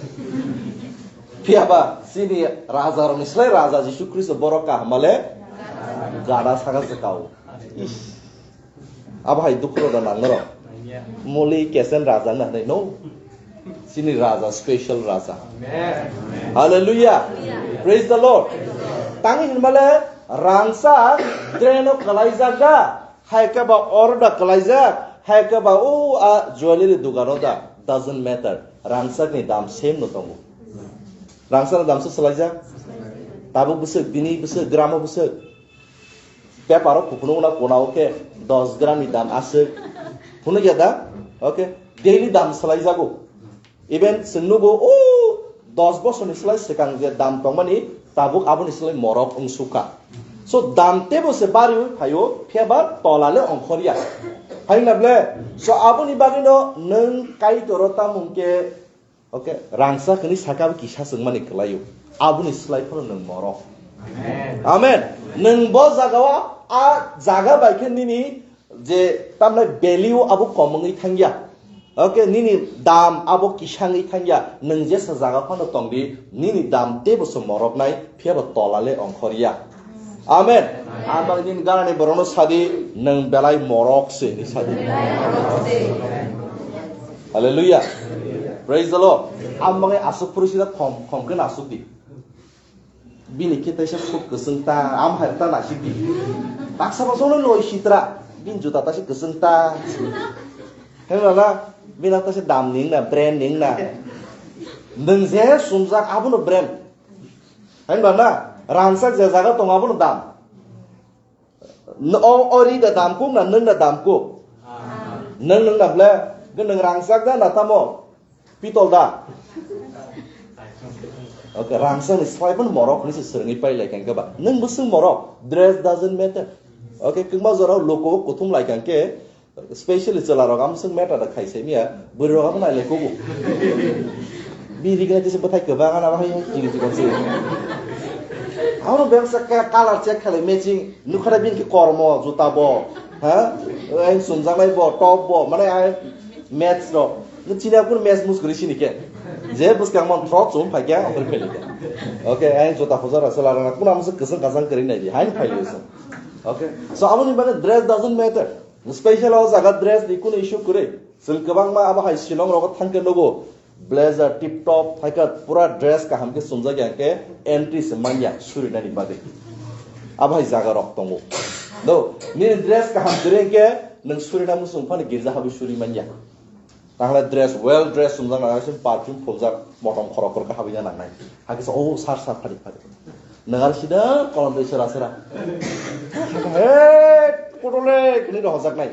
Phiya ba chini raja rok ni slai raja Jisu Khristo borok kaham le gada saka se kao. Ish. Abo hai dukhu rok da nang norok. Moli kesen raja na hinai no. Chini raja, special raja. Hallelujah. Praise the Lord. Tang hinmale rangsa dreno kalaijak da. Hai khe ba oro da kalaijak, hai khe ba o a jewelry dogano da, doesn't matter. Rangchakni dam same no tongo. Rangchakni dam se swlaijak. Tabuk bwswk, bini bwswk, gramo bwswk. Paper o kuphunukna kona o khe dos gram ni dam aswk. Phunukya da? Okay. Daily dam swlaijago. Even chwng nugo, o dos bosorni slai swkang je dam tongmani, tabuk aboni slai morok wngsukha. So, dam tebo se bariwi phaio, phiya ba tola le ongkhorya. Hai na ble? So, aboni bagwino nwng Kaitoro tamo hwnkhe, okay, rangchak hwnwi saka bo kisa chwngmani kwlaio. Aboni slai phano nwng morok. Amen. Amen. Nwng bo jagao, a jaga bai khe nini je tamle value abo kom wngwi thangya. Okay, nini dam abo kisangwi thangya. Nwng jesa jaga phano tongdi, nini dam tebo se moroknai, phiya bo tola le ongkhorya. Amen. Ang bang nini ganani borokno sadi, nwng belai morok se hinwi sadi. Hallelujah. Praise the Lord. Ang bangwi asuk phuru sida khom, khom khe asuk di. Bini khe taisa suk kwchwng ta, am hai ta naisik di. Baksa baksa no loi sitra, bini juta taisa kwchwng ta. Hemla na, bini taisa dam ning na, brand ning na. Nwng je sumjak abono brand. Hemla na, rangchak je jaga tongo abono dam. N-, o, o ri da dam kuk na nwng da dam kuk? Nwng nwng na ble, nwng rangchak da na tamo? Pitol da? Okay, rangchak ni slai phano morok hinwi se swrwngwi pai lai kha ba. Nwng bwswng morok, dress doesn't matter. Okay, kwbangma jorao luku kuthum lai kha khe, specially chwla rok amswng matter da khai sai miya, bwrwi rok abo nai lai kubu. Biri gwnai tisa bwthai kwbang ana bahai chiri chiri se. Abo bebsa ka-, color check khalai matching, nukha da bini khe kormo, juta bo, ha? Ai sumjaknai bo, top bo, mane ai match rok. Nwng chini abo match mus kwrwi sini khe. Je bwskang man thok chum phai khe, okhor phai khe. Okay, ai juta hojar asal arana, kuna amswng kwchwng kachang kwrwi nai di, haino phai liyo se. Okay, so aboni bagwi dress doesn't matter. Special o jaga dress ni kunu issue kwrwi. Chwng kwbangma abo hai Shillong rogo thangkhe nugo. Blazer tip top hai khe pura dress kaham khe chumjak ya khe entry se manya surinani bagwi. Abo hai jaga rok tongo. No, nini dress kaham kwrwi khe nwng surina muchung phano girja habwi suri manya. Tahle dress, well dress chumjak nangnai, perfume phuljak, motom khorok khorok khe habwina nangnai. Hakhe se, "Oh, sir, sir, phari, phari." Nwng aro sida kolom twi sera sera. "Hey, kotole," hwnwi rw hojaknai.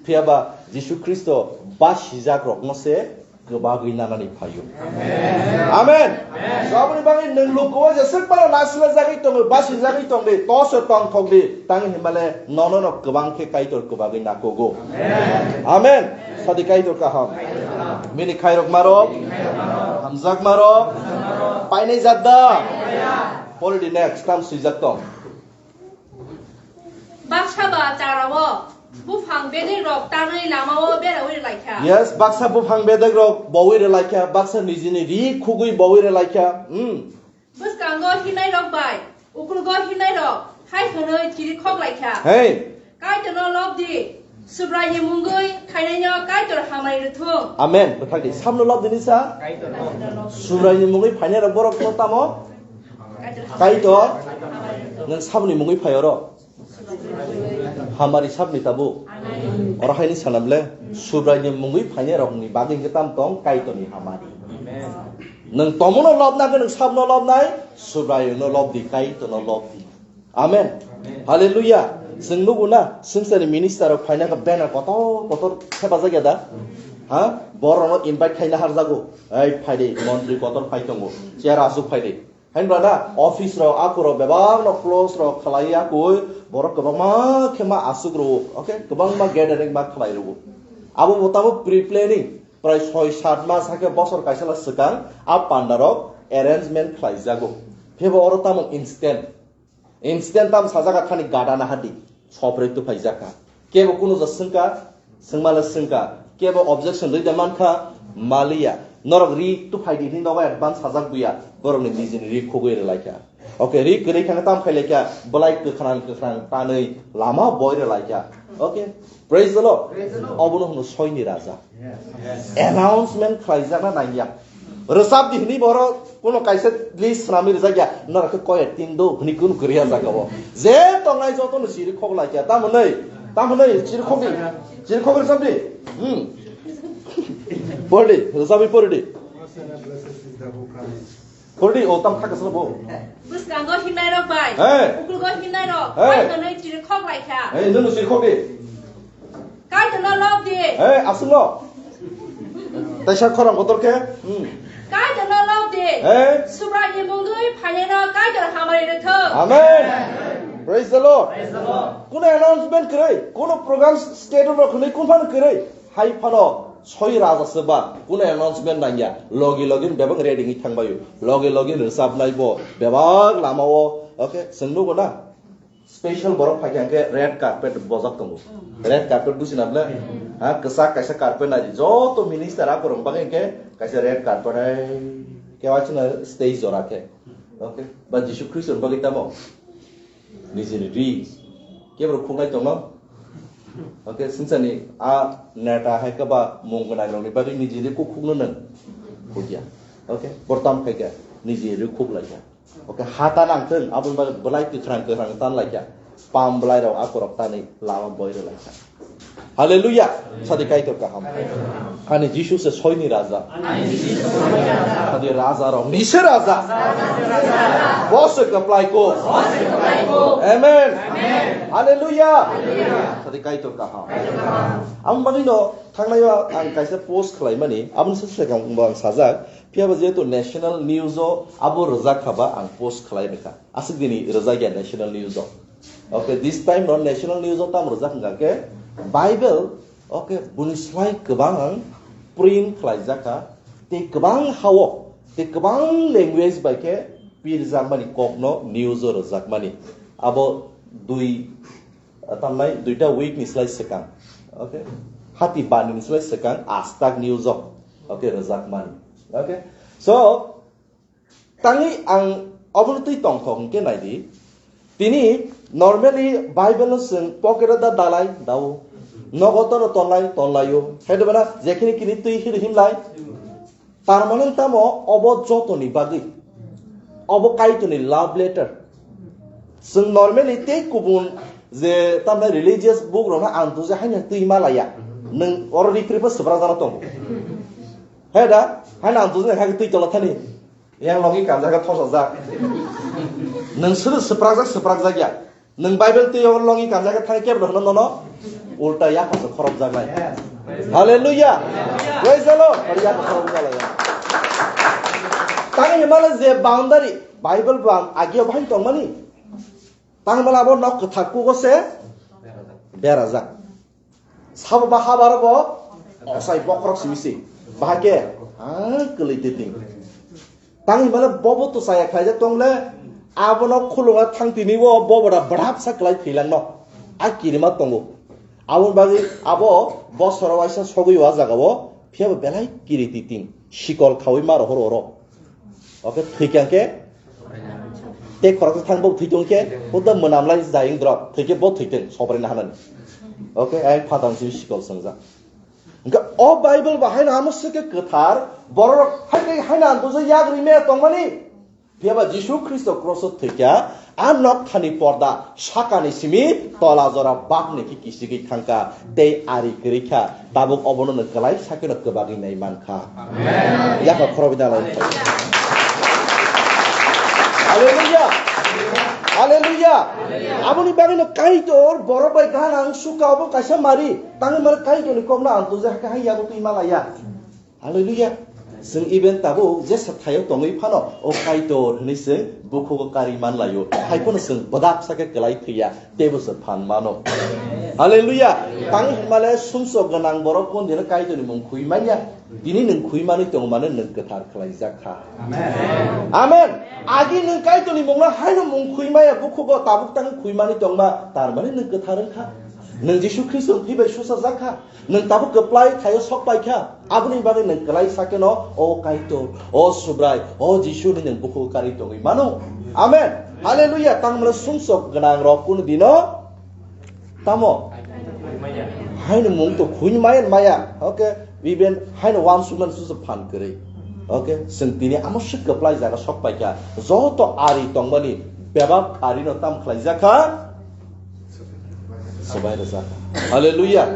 Phiya ba Jisu Khristo basijakrokno se kwbagwi nanani phaio. Amen. Amen. Aboni bagwi nwng lukuo jeswk phano nasilajagwi tongo, basijagwi tongdi, toso tongthokdi, tang hinmale nono no kwbang khe Kaitor kwbagwi nakogo. Amen. Sadi Kaitor kaham. Bini khairok marok, hamjak marok, painai jat da. Pori di next, tam swijak tong. Baksa ba charao buphang bedek rok tanwi lamao berawi rwlaikha. Yes, baksa buphang bedek rok bowi rwlaikha, baksa nijini ri khugwi bowi rwlaikha. Hmm. Bwskango himnai rok bai uklogo himnai rok hai hwnwi chiri khok laikha. Hey. Kaitorno lob di, Subraini mungwi phainaino Kaitor hamari rwthung. Amen. Bwthak di, samno lob di nisa. Subraini mungwi phainai rok borok no tamo? Kaitor, nwng saboni mungwi phai oro? Hamari sabni tabuk? Oro haini sanam le, Subraini mungwi phainai rokni bagwi hwnkhe tam tong Kaitorni hamari. Nwng tomono lobna khe nwng sabno lobnai, Subraino lobdi, Kaitorno lobdi. Amen. Hallelujah. Chwng nugo na, swngcharni minister rok phaina khe banner kotor kotor thepajak ya da? Ha? Borokno invite khaina harjago. Ei, phaidi, montri kotor phai tongo. Chair aswk phaidi. Hainba na office rok, akurok bebak no close rok khlai ya koi, borok kwbangma khe ma aswk rwo, okay, kwbangma gathering ma khlai rwo. Abo bo tamo pre-planning, prai soi sat mas hakhe bosor kaisa la swkang, a panda rok arrangement khlai jago. Phebo oro tamo instant, instant tam sajak thani gada na hadi. Sobroi tuphai jaka. Kebo kuno ja swngka, swngmale swngka. Kebo objection rwi da mankha, maliya. Norok ri tuphai di hwnwi nogo advance sajak buya, borokni nijini ri khugwi rwlaikha. Okay, ri kwrwi khana tam khai laikha, belai kwkhwrang kwkhwrang tanwi lama boi rwlaikha. Okay, praise the Lord. Praise the Lord. Obono hwno soini raja. Announcement khlaijakna nangya. Rwchap di hwnwi borok kuno kaisa list swnamwi rwjakya. Norok khe koya tin do hwnwi kuno kwrwiya jaga o. Je tongnai jotono chiri khok laikya. Tamo hwnwi, tamo hwnwi chiri khok di. Chiri khok rwchap di. Hmm. Pori di, rwchapwi pori di. Pori di, o tam khakasano bo. Bwskango himnai rok bai. Hey. Uklogo himnai rok. Hey. Bai hwnwi chiri khok laikha. Hey, nono chiri khok di. Kaitorno lob di. Hey, aswkno. Taisa khorang kotor khe. Hmm. Kaitorno lob di. Hey. Subraini mungwi phainaino Kaitor hamari rwthung. Amen. Praise the Lord. Praise the Lord. Kuno announcement kwrwi, kuno program schedule rok hwnwi kun phano kwrwi. Hai phano soi raja se ba, kuno announcement nangya. Logi logi bebak ready wngwi thangbaio. Logi logi rwchapnai bo bebak lamao. Okay, chwng nugo na? Special borok phaikha hwnkhe red carpet bojak tongo. Red carpet buji na ble? Ha, kwchak kaisa carpet nai di. Joto minister akorok bagwi hwnkhe kaisa red carpet hai kewachwna stage jora khe. Okay. Ba Jisu Khristo ni bagwi tamo? Nijini ri. Kebro khuknai tongno? Okay, sinsani a neta hai khe ba mung gwnai rokni bagwi nijini ri kuk khukno nwng? Khukya. Okay, bortam khaikha nijini ri khuklaikha. Okay, hata nangthwng, aboni bagwi belai kwkhrang kwkhrang tan laikha. Pam belai rok akorok tanwi lama boi rw laikha. Hallelujah. Sadi Kaitor kaham. Ani Jisu se soini raja. Sadi raja rok ni se raja. Bo se kaplai ko. Amen. Hallelujah. Sadi Kaitor kaham. Ang bagwi no thangnai o ang kaisa post khlai mani. Aboni se se ang sajak. Phiya ba jehetu national news o abo rwjak kha ba ang post khlai rwkha. Aswk dini rwjak ya national news o. Okay, this time no national news o tamo rwjak hwnkha khe Bible, okay, buni slai kwbang ang print khlaijak kha. Tei kwbang hao, tei kwbang language bai khe pirjak mani kok no news o rwjak mani. Abo dui, tamnai duita week ni slai swkang. Okay. Hati bani ni slai swkang astak news o. Okay, rwjak mani. Okay. So, tangwi ang obono twi tongthok hwnkhe naidi. Tini normally Bible no chwng pocket o da dalai dao. Nogo tono tonlai tonlaio. Hai de bana jekhini kini twi hiri himlai. Tar mane tamo obo jotoni bagwi. Obo Kaitorni love letter. Chwng normally tei kubun je tamna religious book rokno ang tuje haino twi malaya. Nwng oro rikribo swprak jana tongo. He da, haino ang tuje hai twi tola thani. Yang logi kanjak khe thosajak. Nwng suru swprakjak swprakjak ya. Nwng Bible twi o logi kanjak khe thani kebo hwnno nono. Ulta yaphasa khorokjak nai. Hallelujah. Praise the Lord. Ori yaphasa khorokjak lai ya. Tani himale je boundary Bible bang agi o bahai tongmani. Tangmala abo nok kwthar kugo se berajak. Sabo ba habar bo osai bokrok simi se. Bahai khe, ah, kwlwi twi ting. Tangwi male bobo to chaya khlaijak tongle, abono khulunga thang tini bo, bobo da bwrap sa kwlai thwilang no. A kirima tongo. Aboni bagwi abo bosoro waisa sogwi o a jaga o, phiya bo belai kiri twi ting. Sikol khaui ma rohor oro. Oke, thwikha khe tei khoroksa thang bo thwitong khe, hwnkhe mwnamlai jai wng drop, thwikhe bo thwitong, sobrina hanani. Oke, ayang phatang simi sikol swngjak. Hwnkhe o Bible bo haino amo swkhe kwthar, bororok hai khe haino ang bujo yak rwi maya tongmani. Phiyaba Jisu Khristo kroso thwikha, a nokthani porda sakani simi tola jora bakni khe kichigwi thangkha. Tei ari kwrwi kha, tabuk obono nwng kwlai sakeno kwbagwi nai man kha. Amen. Yakha khoroknwi dalai. Hallelujah. Hallelujah. Aboni bagwino Kaitor borok bai gana ang suka obo kaisa mari. Tangwi mano Kaitorni kokno ang tuje hakhe hai yago twi malaya. Hallelujah. Chwng even tabuk jesa thaio tongwi phano, o Kaitor hwnwi chwng bukhugo karwi manlaio. Hai phano chwng bwdapsa khe kwlai thwiya, teibo chwng phan mano. Hallelujah. Tang hwnmale sumsok gwnang borok kondino Kaitorni mung khwi manya. Tini nwng khwi manwi tongo mano nwng kwthar khlaijak kha. Amen. Amen. Agi nwng Kaitorni mungno haino mung khwi maya bukhugo tabuk tang khwi manwi tongma, tar mani nwng kwthar wngkha. Nwng Jisu Khristo thwi bai suchajak kha. Nwng tabuk kwplai thaio sok pai kha, aboni bagwi nwng kwlai sakeno, o Kaitor, o Subrai, o Jisu hwnwi nwng bukhugo karwi tongwi mano. Amen. Hallelujah. Tangmano sumsok gwnang rok kunu dino tamo haino mung to khwi maya maya. Okay, even haino uansukmani susu phan kwrwi. Okay, chwng tini amo swk kwplai jaga sok pai kha. Joto ari tongmani bebak arino tam khlaijak kha. Swbai rwjak. Hallelujah.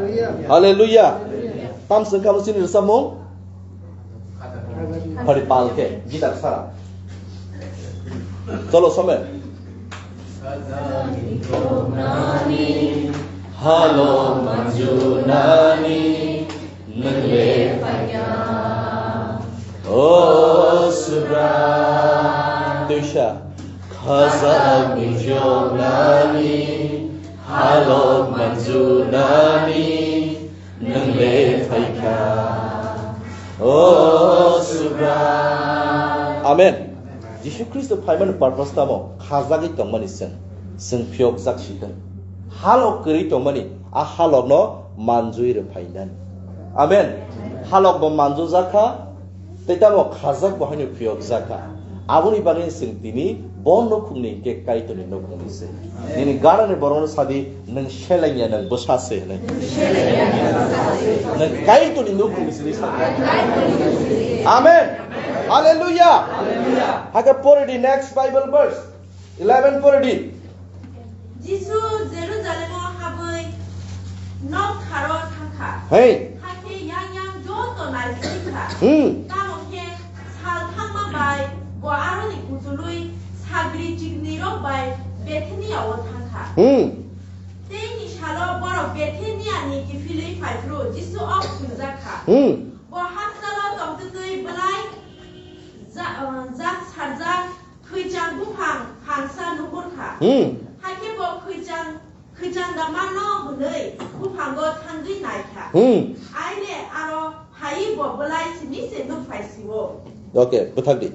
Hallelujah. Tam swng kha chini rwchapmung. Phari pal khe guitar sara. Cholo, somen. Halo manjunani. Nwng le phaikha, o Subrai. Twisa. Khajak ni joknani, halok manjunani, nwng le phaikha, o Subrai. Amen. Jisu Khristo phaimani purpose tamo? Khajagwi tongmani chwng, chwng phiyokjak si thung. Halok kwrwi tongmani, a halokno manjui rw phainani. Amen. Halok bo manjujak kha, tei tamo khajak bo haino phiyokjak kha. Aboni bagwi chwng tini bo nukhungni hwnkhe Kaitorni nukhungni se. Nini ganani borokno sadi, "Nwng selengya, nwng bwsa se," hwnwi. Nwng Kaitorni nukhungni se, hwnwi sa. Amen. Hallelujah. Hakhe pore di next Bible verse. Eleven pore di. Jisu Jerusalemo habwi nok kharo Hei. Hakhe yang yang joto naisingkha. Hmm. Tamo khe sal thangma bai bo aroni kuchului sagri chikni rok bai Bethania o thangkha. Hmm. Teini salo borok Bethania ni kiphilwi phaiphru Jisu ok thwngjakha. Hmm. Bo hakchalo tongtwtwi belai ja-, ah, jak sarjak khwichang buphang hangsa nuhurkha. Hmm. Hakhe bo khwichang, khwichang da mano hwnwi buphango thangwi naikha. Hmm. Aile aro phaiwi bo belai simi se nukphai sio. Okay, bwthak di.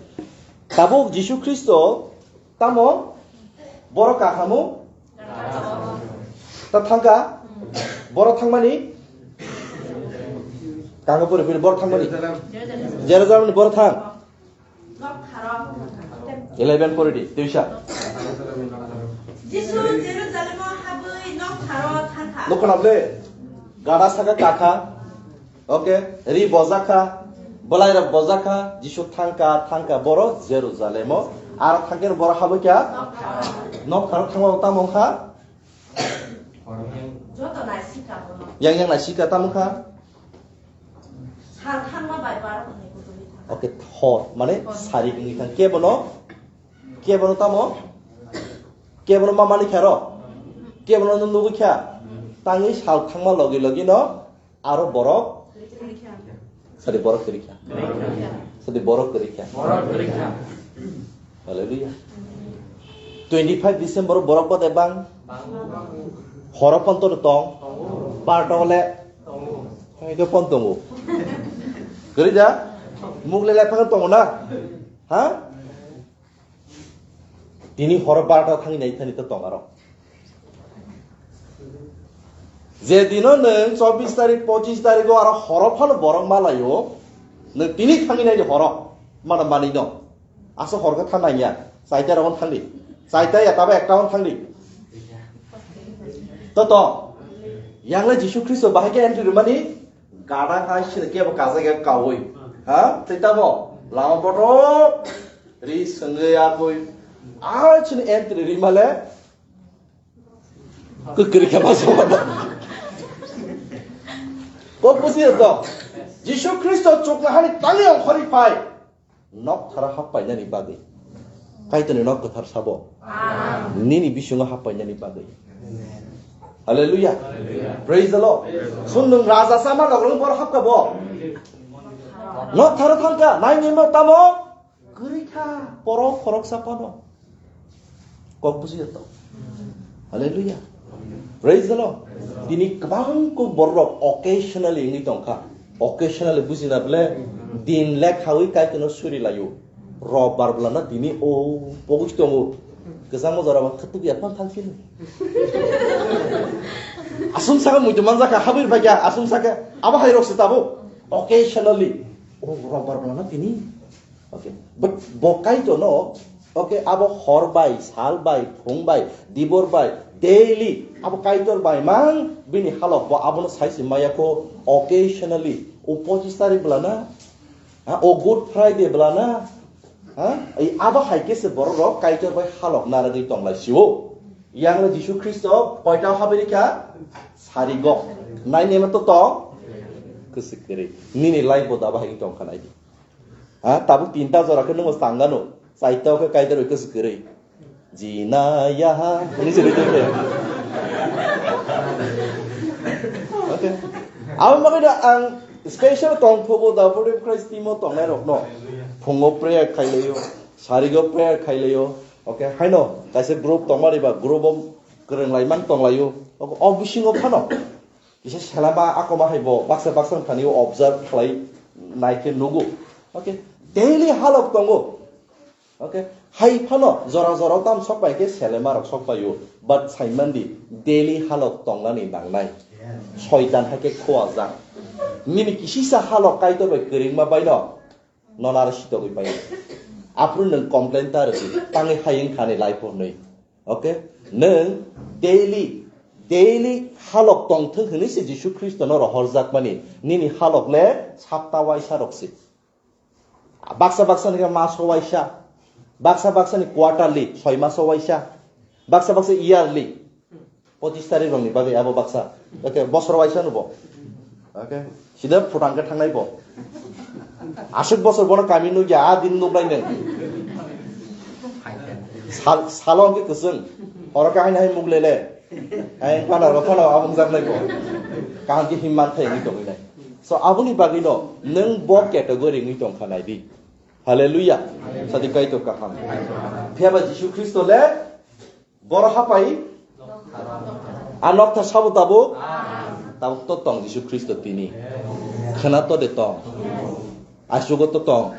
Tabuk Jisu Khristo tamo borok kakhamo ta thangka, borok thangmani kango pori pori borok thangmani Jerusalem ni borok thang. Eleven pori di, tuisa. Jisu Jerusalem o habwi nok tharo thangkha. Nukho na ble, gada saka kakha, okay, ri bojakha, belai rok bojakha, Jisu thangka, thangka boro Jerusalem o, aro thangke boro habwi kya? Nok tharo thangma tamo kha? Joto naisika bono. Yang yang naisika tamo kha? Sal thangma bai bar hwnwi kuchului thangkha. Okay, hor, mane sari wngwi thang. Kebono, kebono tamo? Kebono ma mani kha ro? Kebono no nugwi kha? Tangwi sal thangma logi logi no aro borok. Kwrwi kha. Sadi borok kwrwi kha. Kwrwi kha. Sadi borok kwrwi kha. Borok kwrwi kha. Hallelujah. Twenty five December o borok bade bang. Horo ponto no tong. Bar tong le. Hai do pon tongo. Kwrwi da? Muk le le phang tongo na? Ha? Tini horo barta thangwi nai thani to tong aro. Je dino nwng chobbish tarik, pochish tarik o aro horo phano borok malaio, nwng tini thangwi nai horo, mana manwi no. Aso hor khe thanai ya, chaita rok thangdi. Chaita ya taba ekta on thangdi. To to. Yang le Jisu Khristo bahai khe entry rwmani gada hai sini kebo kajaga kawi. Ha? Tei tamo lama boto ri sengge ya koi. Ah, chini entry ri male. Kekeri khe ma sabo. Kok busi to. Jisu Khristo chukla hani tali ongkhori phai. Nok thara happainani bagwi. Kaitorni nok kwthar sabo. Amen. Nini bisingo happainani bagwi. Hallelujah. Praise the Lord. Sun nwng raja sama nokro bor hapka bo. Nok thara thangka, nai nima tamo? Kwrwi kha, porok khoroksa phano. Kok buji to. Hallelujah. Praise the Lord. Tini kwbang kuk borok occasionally wngwi tongkha. Occasionally bujina bole din lekhawi kaitwno suri laio. Rob bar bwlana tini o pogis tongo. Kwchangma jora ba khatuk ya phang thang sini. Asum saka muitu manjaka habir bagya asum saka abo hai rok se tabo. Occasionally. O rob bar bwlana tini. Okay. But bo kaito no, okay, abo hor bai, sal bai, phung bai, dibor bai, daily, abo kaitor bai mang bini halok bo abono sai se maya ko occasionally, o pochis tarik bwlana, ha, o Good Friday bwlana, ha, ei abo hai khe se borok rok kaitor bai halok naragwi tong lai sio. Yang le Jisu Khristo koita habiri kha sarigo. Nai nema to tong? Kwswk kwrwi. Nini life bo daba hai tong kha nai di. Ha, tabuk tinta jora khe nungo tangano. Saita khe kaitor bai kwswk kwrwi. Jina yaha. Hwnwi se rwdi khe. Okay. Abo bagwi no ang special tongthogo da body of Christ team o tongnai rokno. Phungo prayer khailaio, sarigo prayer khailaio. Okay, haino kaisa group tongmani ba group o kwrwng laimang tonglaio. Okay, o bisingo phano. Kisa selama akoma hai bo baksa baksa thani observe khlai nai khe nugo. Okay. Daily halok tongo. Okay. Hai phano jora jora tam sok pai khe selema rok sok paio. But saimandi daily halok tongnani nangnai. Soitan hai khe khua jak. Nini kisisa halok kaitor bai kwrwngma baino. Nono aro sitogwi paio. Aphuru nwng complain ta rwdi. Tangwi hayung khani life o nwi. Okay? Nwng daily, daily halok tongthwng hwnwi se Jisu Khristono rohorjakmani. Nini halok le sapta waisa rok se. Baksa baksa ni khe maso waisa. Baksa baksa ni quarterly, soi maso waisa. Baksa baksa yearly. Pochis tarik rokni bagwi abo baksa. Okay, bosor waisa no bo. Okay. Sida phutang khe thangnai bo. Aswk bosor bono kami nukya, a din nuknai nang. Sal, salo khe kwchwng. Oro khe haino hai muk lele. Hai phano ro phano abung jaknai bo. Kaham khe himman thai wngwi tongwi nai. So aboni bagwi no nwng bo category wngwi tongkha nai di. Hallelujah. Sadi Kaitor kaham. Phiya ba Jisu Khristo le boro hapai. A nokta sabo tabuk. Tabuk to tong Jisu Khristo tini. Khwna to de tong. Asugo to tong.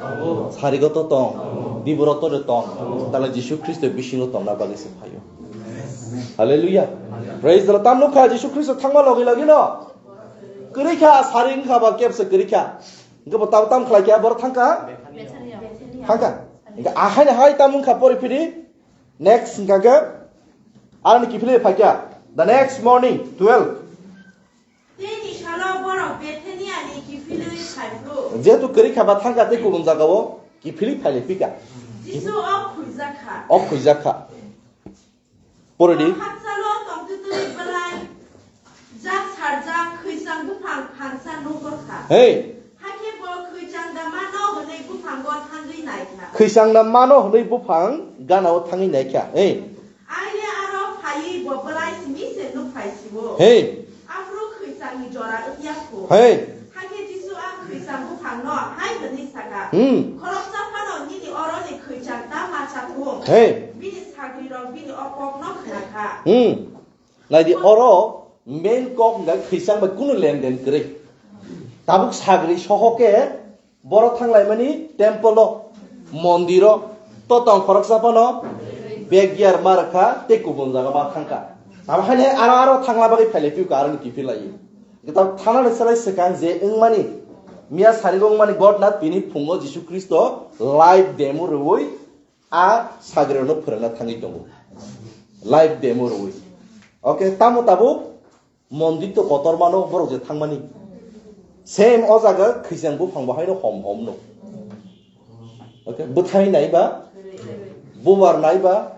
Sarigo to tong. Diboro to de tong. Tala Jisu Khristo bisingo tongna bagwi se phaio. Hallelujah. Praise the Lord. Tam nukha Jisu Khristo thangma logi logi no. Kwrwi kha, sari wngkha ba kebse kwrwi kha. Hwnkhe bo tam tam khlai kha, boro thangkha? Thangkha. Hwnkhe ahaini hai tam wngkha pori phiri. Next hwnkha khe aroni kiphilwi phaikha. The next morning, twelve. Tei ni salo borok Bethania ni kiphilwi phaiphru. Jehetu kwrwi kha ba thangkha tei kubun jagao kiphilwi phailai phika. Jisu o khwijakha. O khwijakha. Pore di. Hapsalo tongtwtwi belai jak sarjak khwichang buphang phansa nugurkha. Hey. Hakhe bo khwichang da mano hwnwi buphango thangwi naikha. Khwichang da mano hwnwi buphang ganao thangwi naikha. Hey. Aile aro phaiwi bo belai simi se nukphai sio. Hey. Aphuru khwichangni jora wngya kho. Hey. Hakhe Jisu a khwichang buphangno hai hwnwi saka, Hmm. Khoroksa phano nini oroni khwichang ta ma cha thung. Hey. Bini sagrirok bini o kokno khna kha. Hmm. Naidi oro main kok hwnkha khwichang bai kunu lenden kwrwi. Tabuk sagri soho khe Borok thanglaimani temple o, mondir o, to tong khoroksa phano backyard ma rwkha tei kubun jaga ma thangkha. Abo haino aro aro thangna bagwi phailai phiyokha, aroni kiphilai. Kitab thanani salai swkang je wngmani, miya sarigo wngmani ghotna tini phungo Jisu Khristo live demo rwui a sagrirokno phwrwngna thangwi tongo. Live demo rwui. Okay, tamo tabuk Mondir to kotor mano borok je thangmani. Same o jaga khwichang buphang bo haino hom hom no. Okay, bwthai nai ba, bubar nai ba,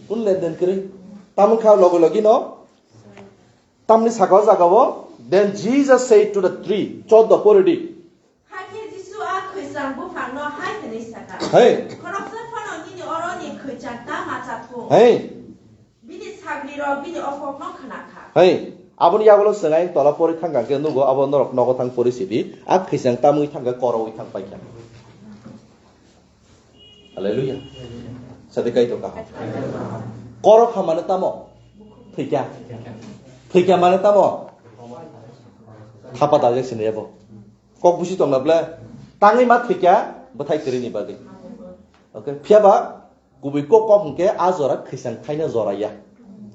kun lenden kwrwi. Tamoni kha logi logi no, tamni saka o jaga o, then Jesus said to the tree, choddo pori di. Hakhe Jisu a khwichang buphangno hai hwnwi saka, Hey. Khoroksa phano nini oroni khwichang ta ma cha thung. Hey. Bini sagrirok bini o kokno khna kha. Hey. Aboni yagulo swngai tola pori thangkha khe nugo abo norok nogo thang pori sidi. A khwichang tamwi thangkha korowi thang paikha. Hallelujah. Sadi Kaitor kaham. Koro kha mane tamo? Thwikha. Thwikha mane tamo? Thapa dal jak sini abo. Kok busi tongna ble. Tangwi ma thwikha bwthai kwrwini bagwi. Okay. Phiya ba kubui kok kok hwnkhe a jora khwichang thaina jora ya.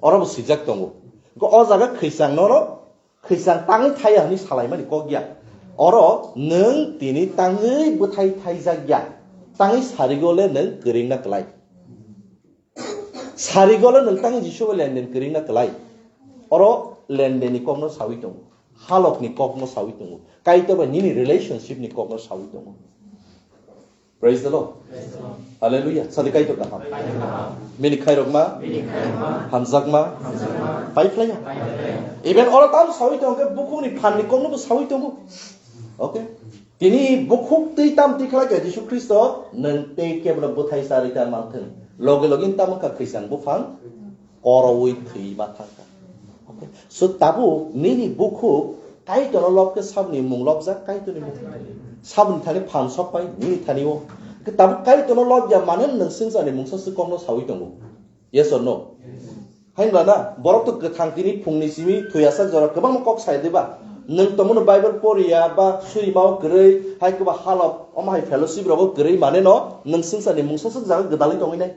Oro bo swijak tongo. Hwnkhe o jaga khwichang nono Khwichang tangwi thaya hwnwi salaimani kok ya. Oro nwng tini tangwi bwthai thaijak ya. Tangwi sarigo le nwng kwrwngna kwlai. Sarigo le nwng tangwi Jisu bai lenden kwrwngna kwlai. Oro lendeni kokno sawi tongo. Halokni kokno sawi tongo. Kaitor bai nini relationship ni kokno sawi tongo. Praise the Lord. Praise the Lord. Hallelujah. Sadi Kaitor kaham. Kaitor kaham. Bini khairokma. Bini khairokma. Hamjakma. Hamjakma. Pai phlaiya. Pai phlaiya. Even oro tam sawi tongo khe bukhukni phanni kokno bo sawi tongo. Okay. Tini bukhuk twi tam twi khlai kha Jisu Khristo nwng tei kebono bwthai charwi ta manthwng. Loge loge tam wngkha khwichang buphang. Korowi thwi ma thangkha. Okay. So tabuk nini bukhuk Kaitorno lob khe saboni mung lobjak Kaitorni mung. Saboni thani phan sok pai nini thani o. Khe tabuk Kaitorno lob ya mane nwng swngcharni mungsa swk kokno sawi tongo. Yes or no? Hainba na borok to kwthang tini phungni simi thwiyasak jora kwbangma kok sai diba. Nwng tongmano Bible poriya ba surima o kwrwi hai kwba halok omo hai fellowship rogo kwrwi mane no nwng swngcharni mungsa swk jaga gwdalwi tongwi nai.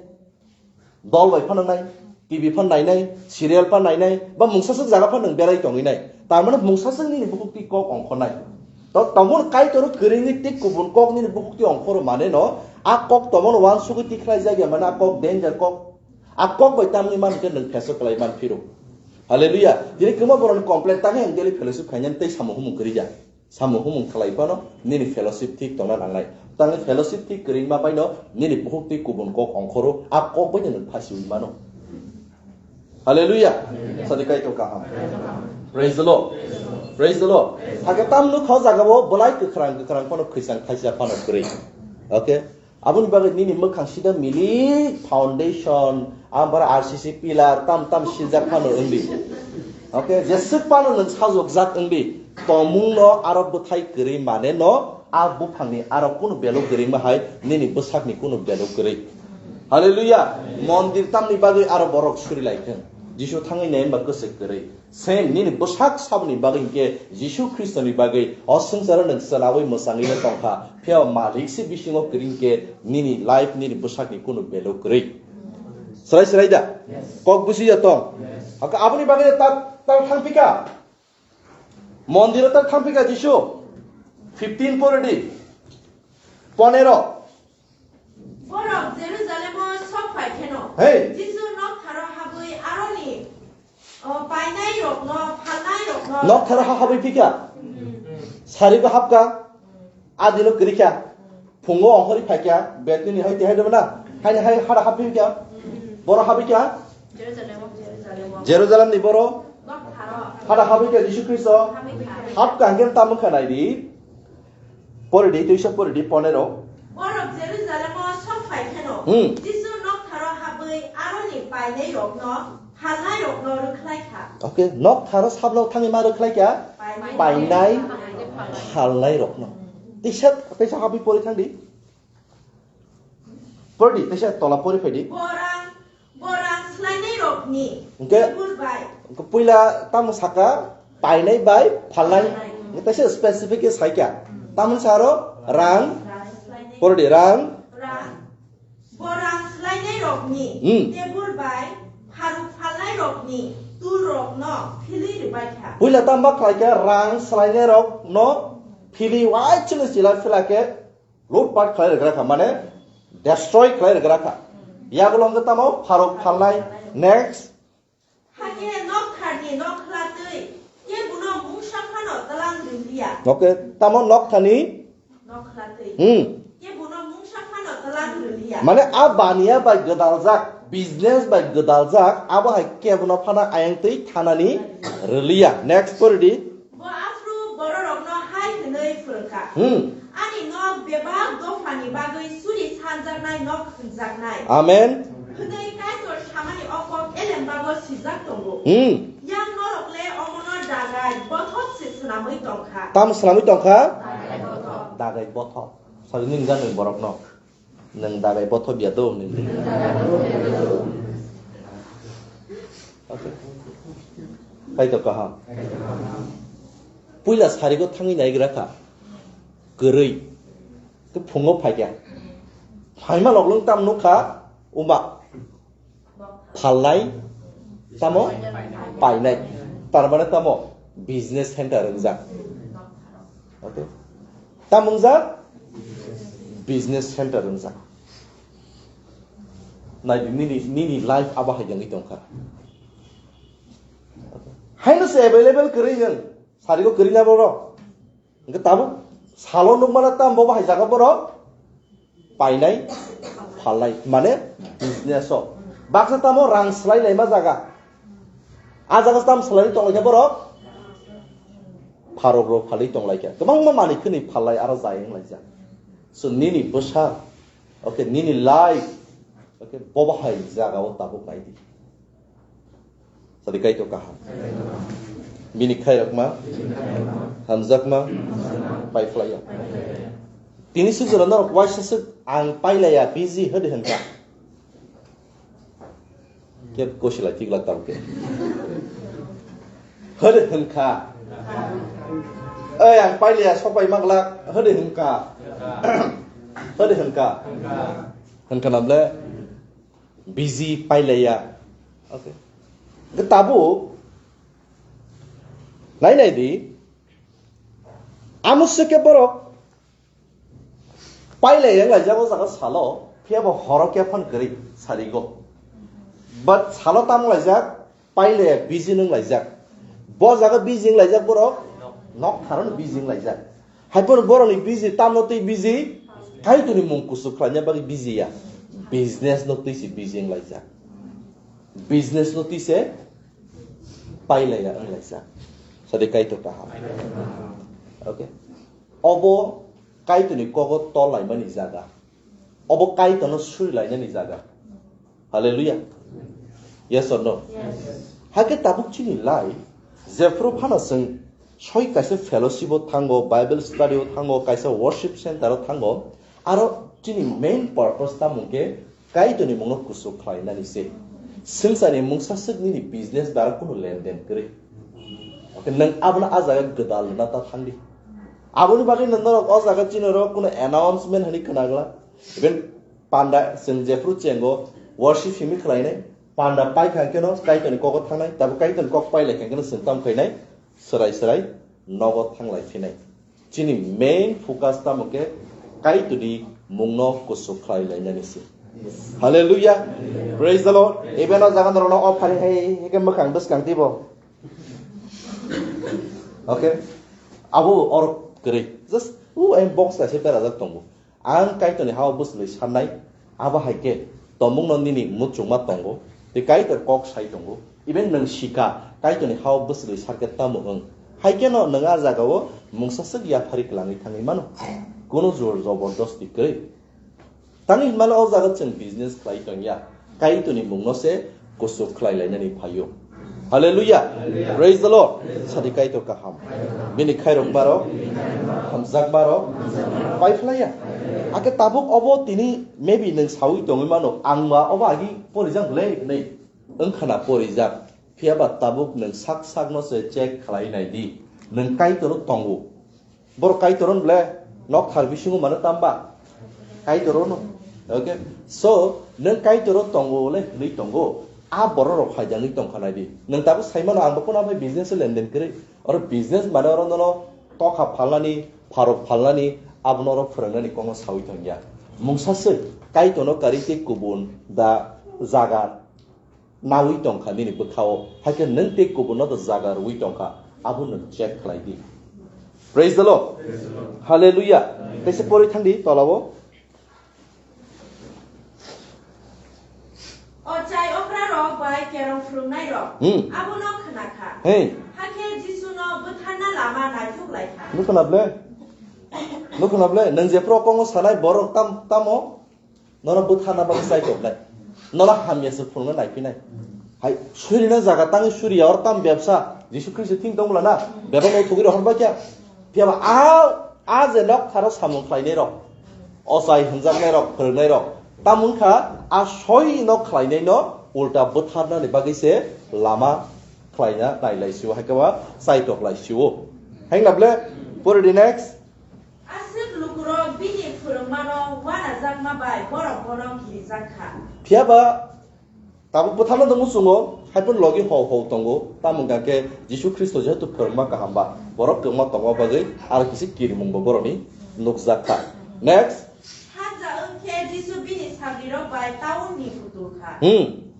Dol bai phano nai, T V phano nainai, serial phano nainai, ba mungsaswk jaga phano nwng berai tongwi nai. Tar mane mungsaswk nini bukhuk twi kok ongkhornai. To tongmani Kaitor kwrwngwi tei kubun kok nini bukhuk twi ongkhoro mane no, a kok tongmani uansugwi tikhlai jak ya mane a kok danger kok. A kok bai tamni man hwnkhe nwng pheso kwlai man phiro. Hallelujah. Tini kwma borokni complain tangwi ang daily fellowship khainani tei samung humung kwrwi ya. Samung humung khlai phano nini fellowship thik tongna nangnai. Tangwi fellowship thik kwrwi ma baino nini bukhuk twi kubun kok ongkhoro, a kok baino nwng phasiwi mano. Hallelujah. Sadi Kaitor kaham. Praise the Lord. Praise the Lord. Hake tam nuk kho jaga bo belai kwkhwrang kwkhwrang phano khwisang thaisa phano kwrwi. Okay. Aboni bagwi nini mwkhang sida mili foundation, ambara R C C pillar, tam tam siljak phano wngdi. Okay, jeswk phano nwng sajokjak wngdi. Tongmungno aro bwthai kwrwi mane no, a buphangni aro kunu belu kwrwi ma hai, nini bwsakni kunu belu kwrwi. Hallelujah. Mondir tamni bagwi aro borok suri lai thung. Jisu thangwi nai hwnba kwswk kwrwi. Same, nini bwsak saboni bagwi hinkhe Jisu Khristoni bagwi o swngcharo nwng chwlaui mwchangwi no tongkha, phiya malik se bisingo kwrwi hinkhe nini life, nini bwsakni kunu belu kwrwi. Swrai swrai da? Kok busi ya tong? Hake aboni bagwi ta, ta thangpika? Mondiro ta thangpika Jisu? Fifteen pore di. Ponero. Borok Jerusalemo sok phai kheno, Hey. Jisu noktharo habwi aroni, o, painairokno, phalnairokno. Noktharo ha habwi phika. Hmm. Sarigo hapka. Adino kwrwikha. Phungo ongkhorwi phaikha. Betni hai tihai debna. Haini hai hada hapwi kha. Hmm. Boro habwi kha. Jerusalem, Jerusalem. Jerusalem ni boro. Noktharo. Hada habwi kha Jisu Khristo. Habwi kha. Hapka hingke tamo kha nai di. Pore di, twisa pore di, ponero. Borok Jerusalemo sok phai kheno, Hmm. Jisu noktharo habwi aroni painairokno phalnairokno rwkhlai kha. Okay, noktharo sabno thangwi ma rwkhlai kha? Painai. Painai phalnairokno. Tisa, tisa habwi pore thang di. Pore di, tisa tola pore phai di. Borang Borang swlainairokni Hingke tebur bai. Hingke puila tamo saka, painai bai phalnai. Hingke taisa specific khe saikha. Tamoni saro rang, Rang swlainai. Pore di rang. Rang. Borang swlainairokni Hmm. Tebur bai pharuk phalnairokni tulrokno philwi rwbaikha. Puila tamo khlaikha rang swlainairokno philwi wai chini chila phila khe Lutpat khlai rwgra kha, mane destroy khlai rwgra kha. Yagulo hwnkhe tamo pharuk phalnai. Next. Hakhe noktharni nokhla twi kebono mungsa phano tlang rwliya. Okay, tamo nokthani? Nokhla twi. Hmm. Kebono mungsa phano tlang rwliya. Mane a baniya bai gwdaljak, business bai gwdaljak, abo hai kebono phano ayang twi thanani rwliya. Next pore di. Bo aphuru bororokno hai hwnwi phrwngkha, Hmm. Ani nok bebak dophani bagwi suri sanjaknai nok hwnjaknai. Amen. Hwnwi Kaitor samani o kok elembago sijak tongo. Hmm. Yang norok le omono dagai bothop se swnamwi tongkha. Tamo swnamwi tongkha? Dagai bothop. Dagai bothop. Sajwk nini gana borokno. Nwng dagai bothop ya do, nwng. Okay. Kaitor kaham. Puila sarigo thangwi naigra kha. Kwrwi. Khe phungo phaikha. Phaima loglong tam nukha, uma. Phalnai, tamo? Painai. Tar mane tamo? Business center wngjak. Okay. Tam wngjak? Business center wngjak. Nai di, nini, nini life abo hai wngwi tongkha. Haino se available kwrwi nwng. Sarigo kwrwi na borok. Hingke tabuk salo nukmano tam bo bahai jaga borok painai, phalnai, mane business o. Baksa tamo rang swlai laima jaga. A jaga tam swlai tonglaikha borok. Pharok rok phalwi tonglaikha. Kwbangma manwi khwnwi phalnai aro jai wnglaijak. So nini bwsa, okay, nini life, okay, bo bahai jaga o tabuk nai di. Sadi Kaitor kaham. Bini khairokma, hamjakma, paiphlaiya. Tini sujura norok waisa swk ang pailaiya, busy hwdi hwnkha. Kep kosila tikla tamke. Hwdi hwnkha. Ei, ang pailaiya, sopai maglak, hwdi hwnkha. Hwdi hwnkha. Hwnkha namle? Busy pailaiya. Okay. Hwnkhe tabuk nai nai di. Amo se khe borok pailaiya wng laijak o jaga salo, phiya bo horo khe phone kwrwi sarigo. But salo tamo laijak, pailaiya busy wng laijak. Bo jaga busy wng laijak borok, nok tharo no busy wng laijak. Hai phano borokni busy, tamno twi busy, Kaitorni mung kuchuk khlaina bagwi busy ya. Business no twi se busy wng laijak. Business no tise pailaiya wnglaisa. Sadi Kaitor kaham. Okay. Obo Kaitorni kogo tolaimani jaga. Obo Kaitorno surilainani jaga. Hallelujah. Yes or no? Yes. Hakhe tabuk chini life, jephru phano chwng soi kaisa fellowship o thango, Bible study o thango, kaisa worship center o thango, aro chini main purpose tamo khe Kaitorni mungno kuchuk khlainani se. Swngcharni mungsa swk nini business bai aro kunu lenden kwrwi. Okay, nwng abono a jaga gwdal rwna ta thangdi. Aboni bagwi nwng norok o jaga chini oro kunu announcement hwnwi khwnagwla. Even panda chwng jephru chengo worship himwi khlainai, panda paikha khe no Kaitorni kogo thangnai, tabuk Kaitorni kok pailai kha khe no chwng tamo khainai, swrai swrai nogo thanglai phinai. Chini main focus tamo khe Kaitorni mungno kuchuk khlai lainani se. Hallelujah. Praise the Lord. Even o jaga norokno offering hai, hai khe mwkhang bwskang tibo. Okay. Abo or kwrwi. Just u em box kaisa berajak tongo. Ang Kaitorni hao bwswlwi sarnai, abo hai khe tongmungno nini muchungma tongo, tei Kaitor kok sai tongo. Even nwng sikha, Kaitorni hao bwswlwi sarkhe tamo wng. Hai kheno nwng a jagao mungsa swk yaphari kwlangwi thangwi mano. Kunu jor jobordosti kwrwi. Tangwi hinmano o jaga chwng business khlai tongya. Kaitorni mungno se kuchuk khlai lainani phaio. Hallelujah. Praise the Lord. Sadi Kaitor kaham. Bini khairok maro, hamjak maro, paiphlaiya. Ake tabuk obo tini maybe nwng sawi tongwi mano, ang ma obo agi porijak le hinwi wngkhana porijak. Phiyaba tabuk nwng sak sakno se check khlai nai di. Nwng Kaitor tongo. Borok Kaitor hwn ble, nok thar bisingo mano tamba? Kaitor hwn. Okay. So, nwng Kaitor tongo le hwnwi tongo. A borok rok phaijagwi tongkha nai di. Nwng tabuk sai mano ang bo kono bai business lenden kwrwi. Oro business mane oro nono tokha phalnani, pharok phalnani, abono oro phwrwngnani kokno sawi tongya. Mungsa se Kaitorno kari tei kubun da jaga nawi tongkha nini bwkhao, hai khe nwng tei kubunno do jaga rwui tongkha, abo nwng check khlai di. Praise the Lord. Hallelujah. Kaisa pori thang di tolao. Ochai okra rok bai kerong phwrwngnai rok. Hmm. Abono khna kha. Hey. Hakhe Jisu no bwtharna lama naithok lai kha. Nukho na ble? Nukho na ble? Nwng jephru kokno sanai borok tam, tamo? Nono bwtharna bagwi chaitok nai. Nono hamya se phunukna naiphinai. Hai, surina jaga tangwi suriya or tam bebsa. Jisu Khristo thing tong bwla na. Bebak no thugwi rohor bakya. Phiyaba a, a je nok tharo samung khlainai rok. Ochai hwnjaknai rok, phwrwngnai rok. Tam wngkha a soi no khlainai no ulta bwtharnani bagwi se lama khlaina nai lai sio. Hai khe ba chaitok lai sio. Hai na ble? Pori di next. Aswk lukurok bini phwrwngmano uanajakma bai borok bono kirijak kha. Phiyaba tabuk bwtharno tongmo chwngno, hai phano logi hou hou tongo, tamo hwnkha khe Jisu Khristo jehetu phwrwngma kaham ba, borok kwbangma tongma bagwi aro kisi kirimung bo borokni nukjak kha. Next. Hanja wng khe Jisu bini sagrirok bai taunni kutul kha. Hmm.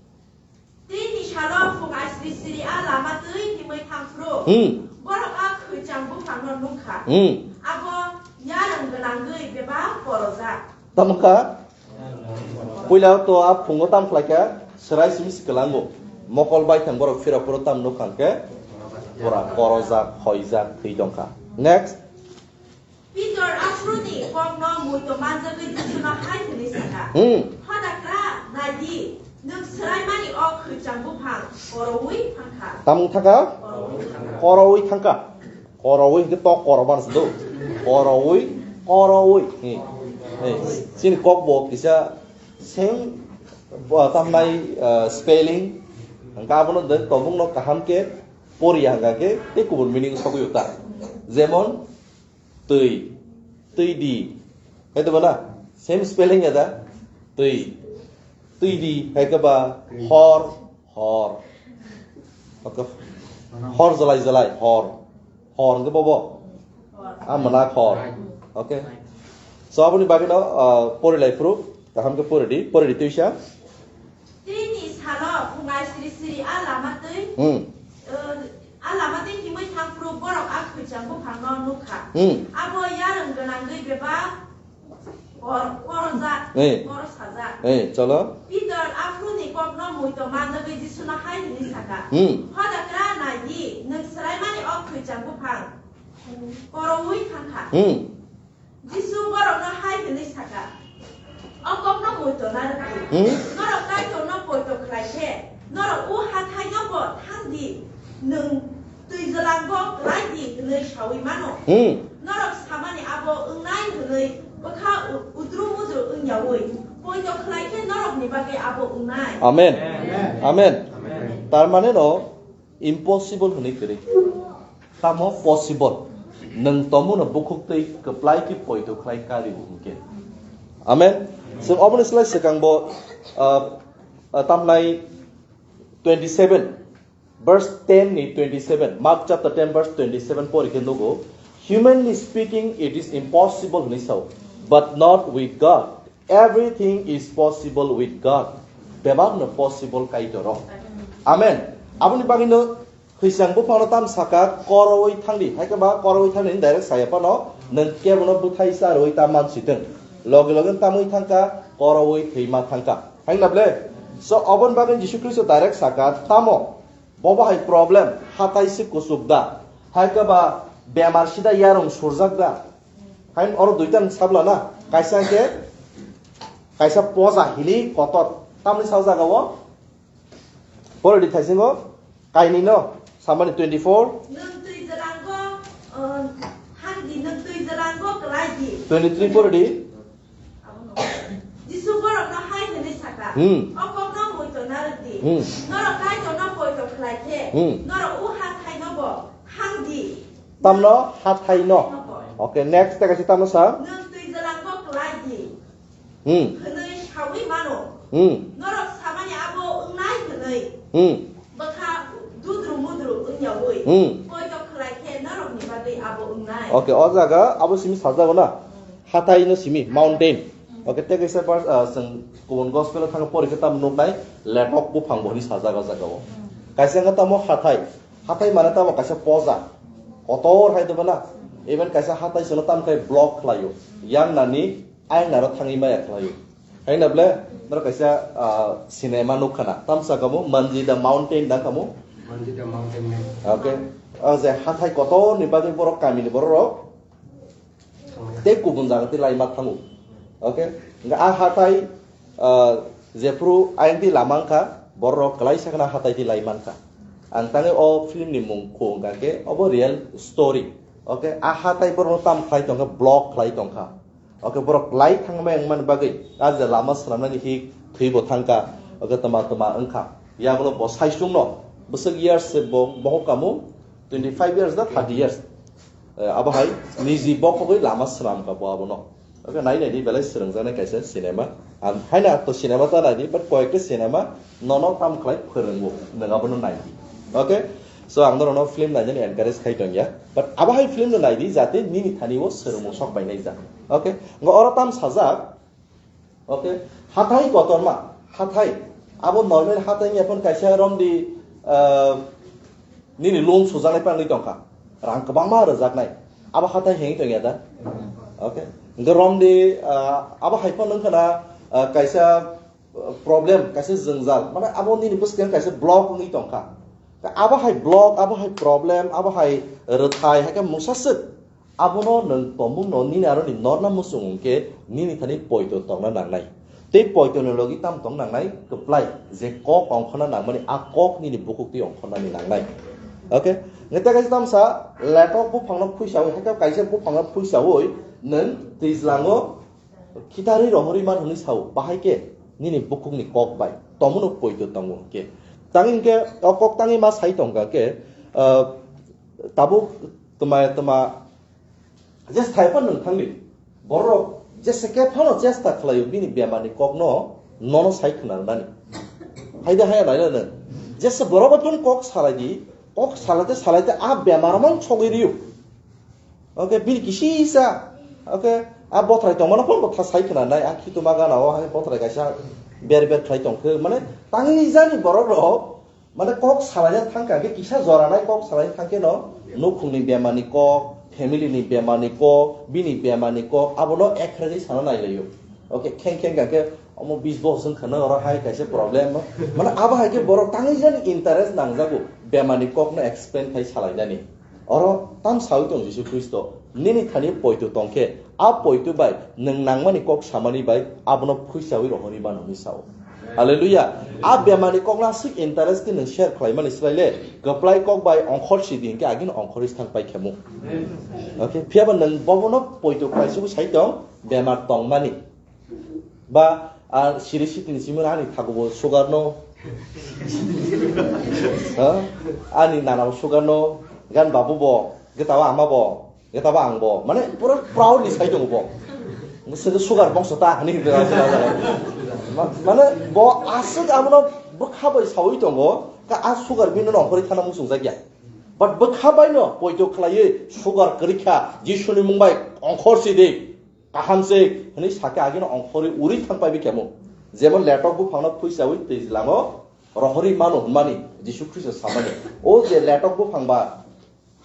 Tini salo phung aisri siri a lama twi himwi thang phuru. Hmm. Borok a khwichang buphangno nukha. Hmm. Abo yarwng gwnangwi bebak korojak. Tamo kha? Puila to a phungo tam khlaikha, swrai simi swklango. Mokol baithang borok phira phuru tam nukha khe pura korojak, hoijak, thwi tongkha. Next. Pitor aphuruni kokno muito manjagwi Jisuno hai hwnwi sakha, Hmm. Hodakra, nai di, nwng swraimani o khwichang buphang koroui thangkha. Tamung thangkha? Koroui thangkha. Koroui thangkha. Koroui hwnkhe tok koroban se do. Koroui, koroui. Hey. Hey. Chini kok bo kisa same, bo, tamnai, uh, spelling. Hwnkhe abono de tobungno kaham khe poriya hwnkha khe tei kubun meaning sogwi ta. Jemon, Twi. Twi di. Hai to ba na? Same spelling ya da? Twi. Twi di. Hai khe ba hor, hor. Okay. Hor jalai jalai, hor. Hor hwnkhe bobo? A mwnakha hor. Okay. So aboni bagwi no, uh, pori lai phuru, kaham khe pori di, pori di twisa. Tini salo phungai siri siri a lama twi, Hmm. eh, a lama twi himwi thang phuru borok a khwichang buphangno nukha. Hmm. Abo yarwng gwnangwi bebak kor-, korojak, Eh. Korosajak. Eh, cholo. Pitor aphuruni kokno Muitu manjagwi Jisuno hai hwnwi saka, Hmm. Hoda kra nai di, nwng swraimani o khwichang buphang koroui thang kha. Hmm. Jisu borokno hai hwnwi saka, O kokno muitu narwk di. Hmm? Norok Kaitorno poito khlai khe, norok o hathaino bo thang di, nwng twijlango klai di hwnwi saui mano. Hmm. Norok samani abo wngnai hwnwi bwkha u-, udru mudru wngyaui poito khlai khe norokni bagwi abo wngnai. Amen. Amen. Amen. Amen. Tar mane no impossible hwnwi kwrwi. Tamo possible. Nwng tomono bukhuk twi kwplai khe poito khlai kari hwnkhe. Amen. So, oboni slai swkang bo, uh, uh, tamnai twenty-seven, verse ten ni twenty-seven, Mark chapter ten, verse twenty-seven pori khe nugo, "Humanly speaking, it is impossible," hwnwi sao, "but not with God. Everything is possible with God." Bebakno possible Kaitor rok. Amen. Aboni bagwino Khwisang buphangno tam saka, "Koroui thangdi," hai khe ba koroui thangdi hwnwi direct saya phano, nwng kebono bwthai sa rwui ta mansitwng. Loge loge tamui thangkha, koroui thwima thangkha. Hai na ble? So, oboni bagwi Jisu Khristo direct saka, "Tamo? Bo bahai problem, hathai se kuchuk da? Hai khe ba bemar sida yarung surjak da?" Hai oro duita sabla na, kaisa khe, kaisa poja hili kotor. Tamni sa jaga o? Pore di thaisingo, kainwi no, samani twenty-four. Nwng twi jwrango, uh, hang di, nwng twi jwrango klai di. Twenty-three pore di. Abono. Jisu borokno hai hwnwi saka, Hmm. O kokno muitu narwk di. Hmm. Norok Kaitorno poito khlai khe, Hmm. Norok o hathaino bo hang di. Tamno hathaino. Hathaino bo. Okay, next ta kaisa tamno sa. Nwng twi jwrango klai di. Hmm. Hwnwi saui mano. Hmm. Norok samani abo wngnai hwnwi. Hmm. Bwkha dudru mudru wngyaui. Hmm. Poito khlai khe norokni bagwi abo wngnai. Okay, o jaga abo simi sajago na? Hmm. Hathai no simi, mountain. Hmm. Okay, tei kaisa verse, ah, chwng kubun gospel o thangwi pori khe tamo nuknai, letok buphang bo hwnwi sajak o jaga o. Hmm. Kaisa wngkha tamo hathai. Hathai mane tamo kaisa poja. Kotor hai dobo na? Even kaisa hathai sino tamo khe block khlaio. Yang nani Ayang naro thangwi maya khlaio. Hai na ble, noro kaisa, ah, cinema nukha na. Tamsa kamo Manji the Mountain da kamo? Manji the Mountain Man. Okay. O je hathai kotor ni bagwi borok, kami ni borok rok tei kubun jaga tei laima thango. Okay. Nga a hathai, ah, jephru ayang tei lama wngkha, borok rok kwlai sakna hathai tei laima wngkha. Ang tangwi o film ni mung khung kha khe, obo real story. Okay. A hathai borok no tam khlai tongkha, block khlai tongkha. Oke, borok lai thangmai wngmani bagwi, a je lama swnamnani hik thwi bo thangkha, oke, tma tma wngkha. Yagulo bo saichungno, bwswk years se bo mohor kamo, twenty five years da thirty years. Eh, abo hai niji bokhogwi lama swnamkha bo abono. Oke, nai nai di belai swrwngjaknai kaisa cinema. Am, haino to cinema ta nai di, but koyekta cinema nono tam khlai phwrwngo, nwng abono nai di. Oke? So, ang norokno film nainani encourage khai tongya. But abo hai film no nai di, jate nini thani o swrwngmung sok bai nai ja. Oke? Ngo oro tam sajak. Oke? Hathai kotorma, hathai. Abo normal hathai ni aphano kaisa romdi, ah, nini loan sujaknai pangwi tongkha. Rang kwbangma rwjaknai. Abo hathai hengwi tongya da? Oke? Ngo romdi, ah, abo hai phano wngkha na, ah, kaisa problem, kaisa jwngjal, mane abo nini bwskango kaisa block wngwi tongkha. Abo hai block, abo hai problem, abo hai rwthai, hai khe mungsa swk. Abono nwng tongmungno nini aroni norna muchung hwnkhe nini thani poito tongna nangnai. Tei poitoni logi tam tong nangnai kwplai, je kok ongkhorna nangmani a kok nini bukhuk twi ongkhornani nangnai. Oke? Neta kaisa tamsa letok buphangno phuisawi, hai khe kaisa buphangno phuisawi nwng twijlango khitarwi rohorwi man hwnwi sao, bahai khe nini bukhukni kok bai tomono poito tongo hwnkhe. Tangwi hwnkhe o kok tangwi ma sai tongkha khe, ah, tabuk tma tma je sai phano nwng thangdi, borok jese khe phano chesta khlaio bini bemarni kokno nono sai khna rwnani. Hai de haya naina nwng. Jese borok bai phano kok salai di, kok salai te salai te a bemar man sogwi rio. Oke, bini kisi sa. Oke, a bothrai tongmano phano botha sai khna nai, a khituma gana o hai bothrai kaisa ber ber khlai tong khe, mane tangwi jani borok rok, mane kok salaina thang kha khe kisa jora nai kok salaina thang khe no nukhung ni bemar ni kok, family ni bemar ni kok, bini bemar ni kok, abono ek khe sana nai laio. Oke, kheng kheng kha khe Omo bis box wng khwna oro hai kaisa problem. Mane abo hai khe borok tangwi jani interest nangjago. Bemani kokno explain khai salainani. Oro tam sawi tong Jisu Khristo. Nini thani poito tongkhe, a poito bai nwng nangmani kok samani bai abono phuisawi rohorwi mano hinwi sao. Hallelujah. A bemani kokno aswk interest khe nwng share khlaimani swlaile, kwplai kok bai ongkhor sidi hinkhe agini ongkhorwi thang pai khemu. Okay, phiyaba nwng bobono poito khlaisugwi sai tong, bemar tongmani. Ba, a, siri sitini simi ani thakubo sugar no. Ha? Ani nana bo sugar no, gan babu bo, geta bo ama bo, geta bo ang bo. Mane pura proudly sai tongo bo. Ngi se sugar bongso ta hani hindra. Ma-, mane bo aswk abono bwkha bai sawi tongo, ka a sugar bini no ongkhorwi thana muchung jakya. But bwkha bai no poito khlaiwi sugar kwrwi kha, Jisuni mung bai ongkhor si di. Kaham se, hwnwi sakhe agino ongkhorwi uri thang pai bi khemo. Jemon letok buphangno phuisawi twi jlango rohorwi mano hwnmani Jisu Khristo samani. O je letok buphang ba,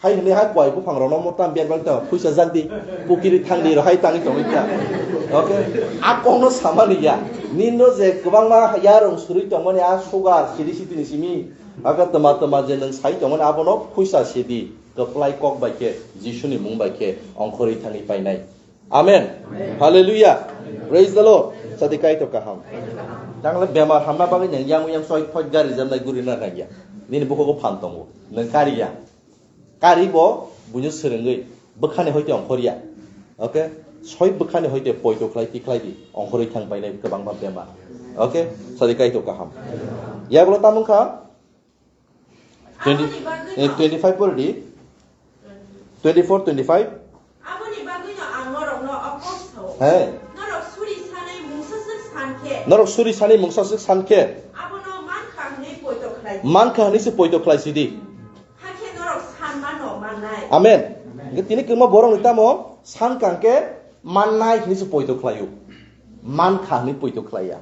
hai hwnwi hai kwai buphang rokno motam biar bang tama phuisa jak di, pukiri thang di, rohai tangwi tongwi kha. Okay? A kokno samani ya. Nino je kwbangma yarung surwi tongmani a sugar siri sitini simi. Aka tama tama je nwng sai tongmani abono phuisa sidi. Kwplai kok bai khe, Jisuni mung bai khe ongkhorwi thangwi painai. Amen. Amen. Hallelujah. Amen. Praise the Lord. Sadi Kaitor kaham. Tangle bemar hamna bagwi nang yang yang soi phoj gari jamnai guri na nang ya. Nini buko ko phan tongo. Nang kari ya. Kari bo bunyo serengwi. Bwkhani hoite ongkhor ya. Okay? Soi bwkhani hoite poito khlai ti khlai di. Ongkhorwi thang painai kwbangma bemar. Okay? Sadi Kaitor kaham. Ya bolo tamung kha. Twenty, Aboni bagwi eh, no. Twenty-five pore di. Twenty-four, twenty-five. Aboni bagwi no ang norokno o kok sao. Hey. Norok suri sanai mungsa swk san khe. Norok suri sanai mungsa swk san khe. Abono mankha hwnwi poito khlai di. Mankha hwnwi se poito khlai si di. Hakhe norok san mano mannai. Amen. Amen. Hingke tini kwma borok ni tamo san kang khe mannai hwnwi se poito khlai o. Mankha hwnwi poito khlai ya.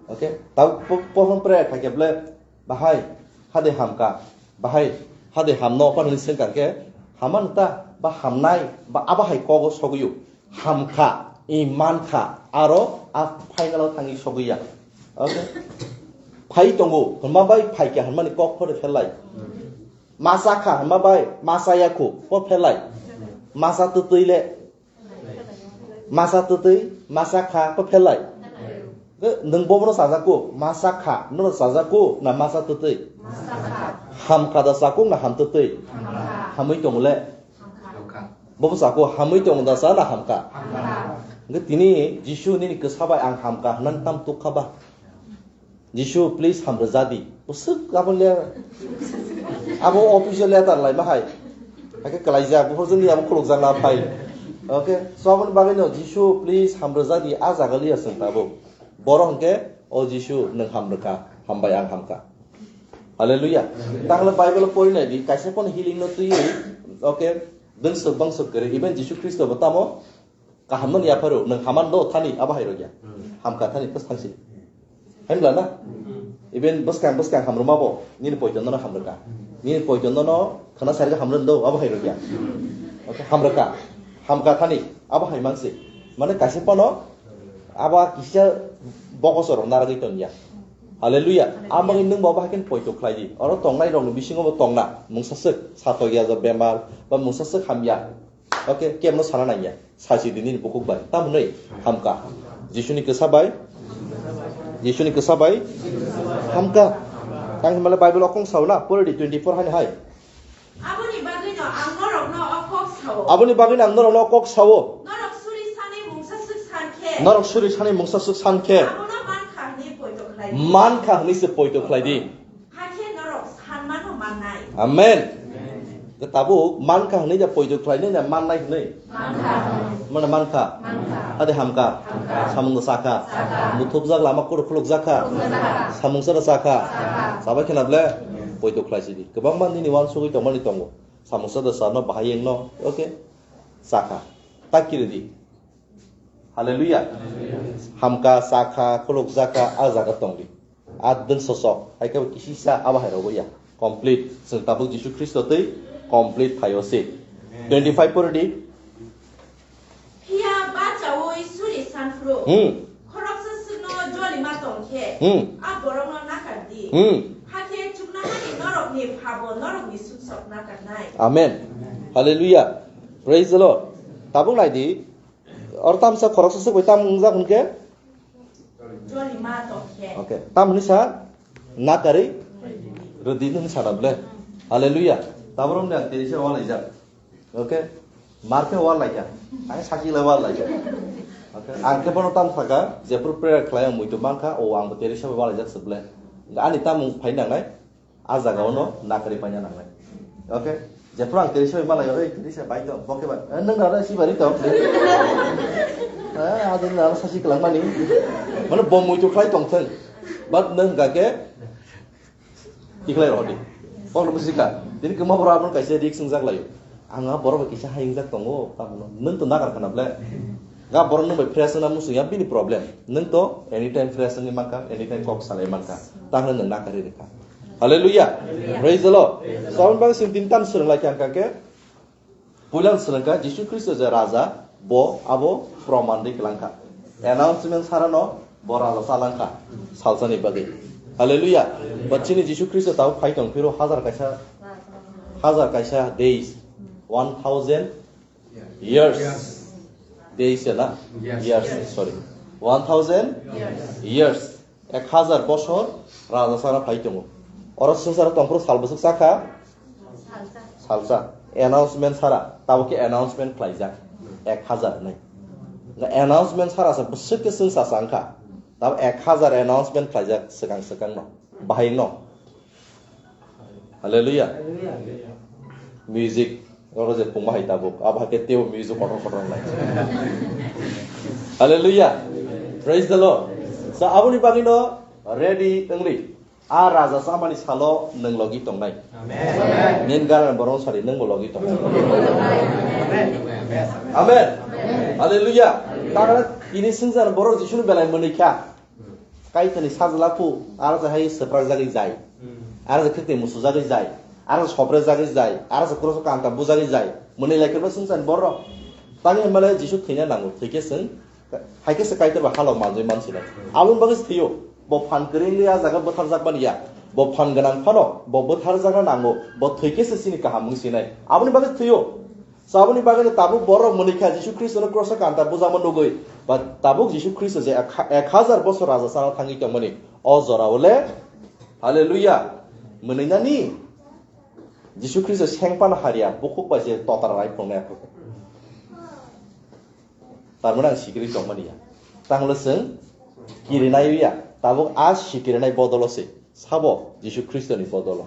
Okay? Tau po-, pohon pre thakya ble. Bahai, hade hamka, bahai, hade hamno, phano hwnwi swngkha khe, haman ta, ba hamnai, ba abo hai kogo sogwi o, hamkha, i mankha, aro a final o thangwi sogwi ya. Okay? Phai tongo, hwnma bai phaikha hwnmani kok phano pherlai. Ma chakha hwnma bai, ma chayakho, po pherlai. Ma cha twtwi le, Masa twtwi, masa kha, ko pherlai. Nwng bobono chajak ko, masa kha, nono chajak ko, na masa twtwi? Hamkha da chakung na ham twtwi? Hamwi tongo le. Bobo chakung hamwi tongo da cha na hamkha? Hwnkhe tini Jisu nini kwsa bai ang hamkha hwnani tam tukha ba? Jisu, please, hamrwja di. Bwswk abo le-, abo official letter laima hai. Hakhe kwlaijak, buphurjwk ni abo khulukjak na phai. Okay, so aboni bagwi no, Jisu, please, hamrwja di, a jaga liya chwng tabuk. Borok hwnkhe, o Jisu, nwng hamrwkha, hambai ang hamkha. Hallelujah. Tahle Bible pori nai di, kaisa phano healing no twiwi, okay, dwngswk bangswk kwrwi, even Jisu Khristo bo tamo, Kaham no ya pharo, nwng haman do thani, abo hai rok ya. Hmm. Hamkha thani, bwskang si. Hmm. Hai mla na? Hmm. Even bwskang, bwskang hamrwma bo, nini poito nono hamrwkha. Hmm. Nini poito nono khana sarikha hamrwng do, abo hai rok ya. Hmm. Okay, hamrwkha. Hamkha thani, abo hai mansi. Mane kaisa phano, abo kisa bokoso rok naragwi ton ya. Hallelujah. Hallelujah. Amagwi nwng bo abo hai khe poito khlai di. Oro tongnai rok ni bisingo bo tongna, mungsa swk, satok ya, bemar, ba mungsa swk hamya. Okay, kemno sana nangya. Sachi di nini bukuk bai. Tamo hwnwi hamka. Jisuni kwsa bai. Jisuni kwsa bai. Hamka. Tang himale Bible okong sao na. Pore di twenty-four hani hai. Aboni bagwino ang norokno o kok sao. Aboni bagwino ang norokno o kok sao. Norok suri sani mungsa swk san khe. Norok suri sani mungsa swk san khe. Abono mankha hwnwi poito khlai di. Mankha hwnwi se poito khlai di. Hakhe norok sanmano mannai. Amen. Amen. Ke tabuk mankha hwnwi da poito khlainai da mannai hwnwi? Mankha. Mane mankha? Mankha. Hade hamka? Hamka. Samung da sakha? Sakha. Muthubjak lama kuru khulukjakha? Khulukjakha. Samung sada sakha? Sakha. Sabai khena ble? Poito khlai sidi. Kwbangma nini wansugwi tongmani tongo. Samung sada sano bahai wngno. Okay? Sakha. Tak kiri di. Hallelujah. Hamka, sakha, khulukjakha, a jaga tongdi. A dwng sosok, hai khe bo kisisa abo hai rogo ya. Complete. Chwng tabuk Jisu Khristo twi complete phaio se. Amen. Twenty-five pore di. Phiya bachaui suri sanphru. Hmm. Khoroksa Hmm. A borokno nakar di. Hmm. Hakhe chuknohani norokni phabo norokni suksok nakarnai. Amen. Hallelujah. Praise the Lord. Tabuk nai di. Or tamsa khoroksa swk bai tam wngjak hwn khe? Jolima tong khe. Okay. Tam hwnwi sa? Nakarwi rwdi hwnwi sana ble. Hallelujah. Tabuk rok ni ang tei se walaijak. Okay? Mar khe wal laikha. Ang sakhi lai wal laikha. Okay? Ang khe bono tam thaka, jephru prayer khlai ang muitu mankha, o ang bo Teresa bai wal laijak se ble. Ani tamung phai nangnai, a jaga ono nakari paina nangnai. Okay? Jephru ang Teresa bai malai, "Oi, Teresa bai to, bo khe bai." Eh, nang nara si bari to. Eh, adin nara sasi kelang mani. Mane bo muitu khlai tong thung. But nang ga khe Tikhlai rohdi. Kok no bujikha. Tini kwma borok abono kaisa risk wngjak laio. Ang a borok bai kisa hai wngjak tongo, tamo no. Nwng to nagar khana ble. Ga borok nwng bai fresh wngna muchung ya bini problem. Nwng to anytime fresh wngwi mankha, anytime kok salai mankha. Tamo nwng nakarwi rwkha. Hallelujah. Praise the Lord. So, aboni bagwi chwng tini tam swrwng lai kha ang kha khe. Puila swrwngkha Jisu Khristo je Raja, bo abo proman rwi kwlangkha. Announcement sarano bo Raja chalangkha salsani bagwi. Hallelujah. Ba chini Jisu Khristo tabuk phai tong phiro hazar kaisa, hazar kaisa days, one thousand years. Days ya na? Years. Years, sorry. One thousand years. Ek hazar bosor raja sara phai tongo. Oro swngcharo tongphuru sal bwswk chakha? Salsa. Announcement sara. Tabuk khe announcement khlaijak. Ek hazar hinwi. Announcement sara se bwswk khe swngsa changkha. Tabuk ek hazar announcement khlaijak swkang swkang no. Bahai no. Hallelujah. Music. Oro je pungma hai tabuk. Abo hai khe teibo music kotor kotor nai. Hallelujah. Praise the Lord. So, aboni bagwi no ready wngli. A raja chamani salo nwng logi tongnai. Amen. Nin garan borong sari nwng bo logi tongnai. Amen. Hallelujah. Tara tini singjar borok Jisuni belai mwnwi kha. Kaitani sajla phu, aro se hai swprak jagwi jai. Aro se khikti musu jagwi jai. Aro se sopre jagwi jai. Aro se kroso kanta bujagwi jai. Mwnwi lai khe bo singjar borok. Tani hwnmale Jisu thwina nango. Thwikhe chwng Hai khe se Kaitor bai halok manjui man sinai. Aboni bagwi se thwio. Bo phan kwrwi wngwi a jaga bwtharjak mani ya. Bo phan gwnang phano bo bwtharjakna nango. Bo thwi khe se chini kaham wng sinai. Aboni bagwi se thwio. So aboni bagwi no tabuk borok mwnwi kha Jisu Khristono kroso kanta bujama nugwi. Ba tabuk Jisu Khristo je ek ha-, ek hazar bosor raja chana thangwi tongmani. O jorao le. Hallelujah. Mwnwi nani. Jisu Khristo sengphano hariya. Bukhuk bai se totra rai phunuknai. Tarmani ang sikiri tongmani ya. Tanglo chwng kirinai ya. Tabuk a sikirinai bodolo se. Sabo Jisu Khristoni bodolo.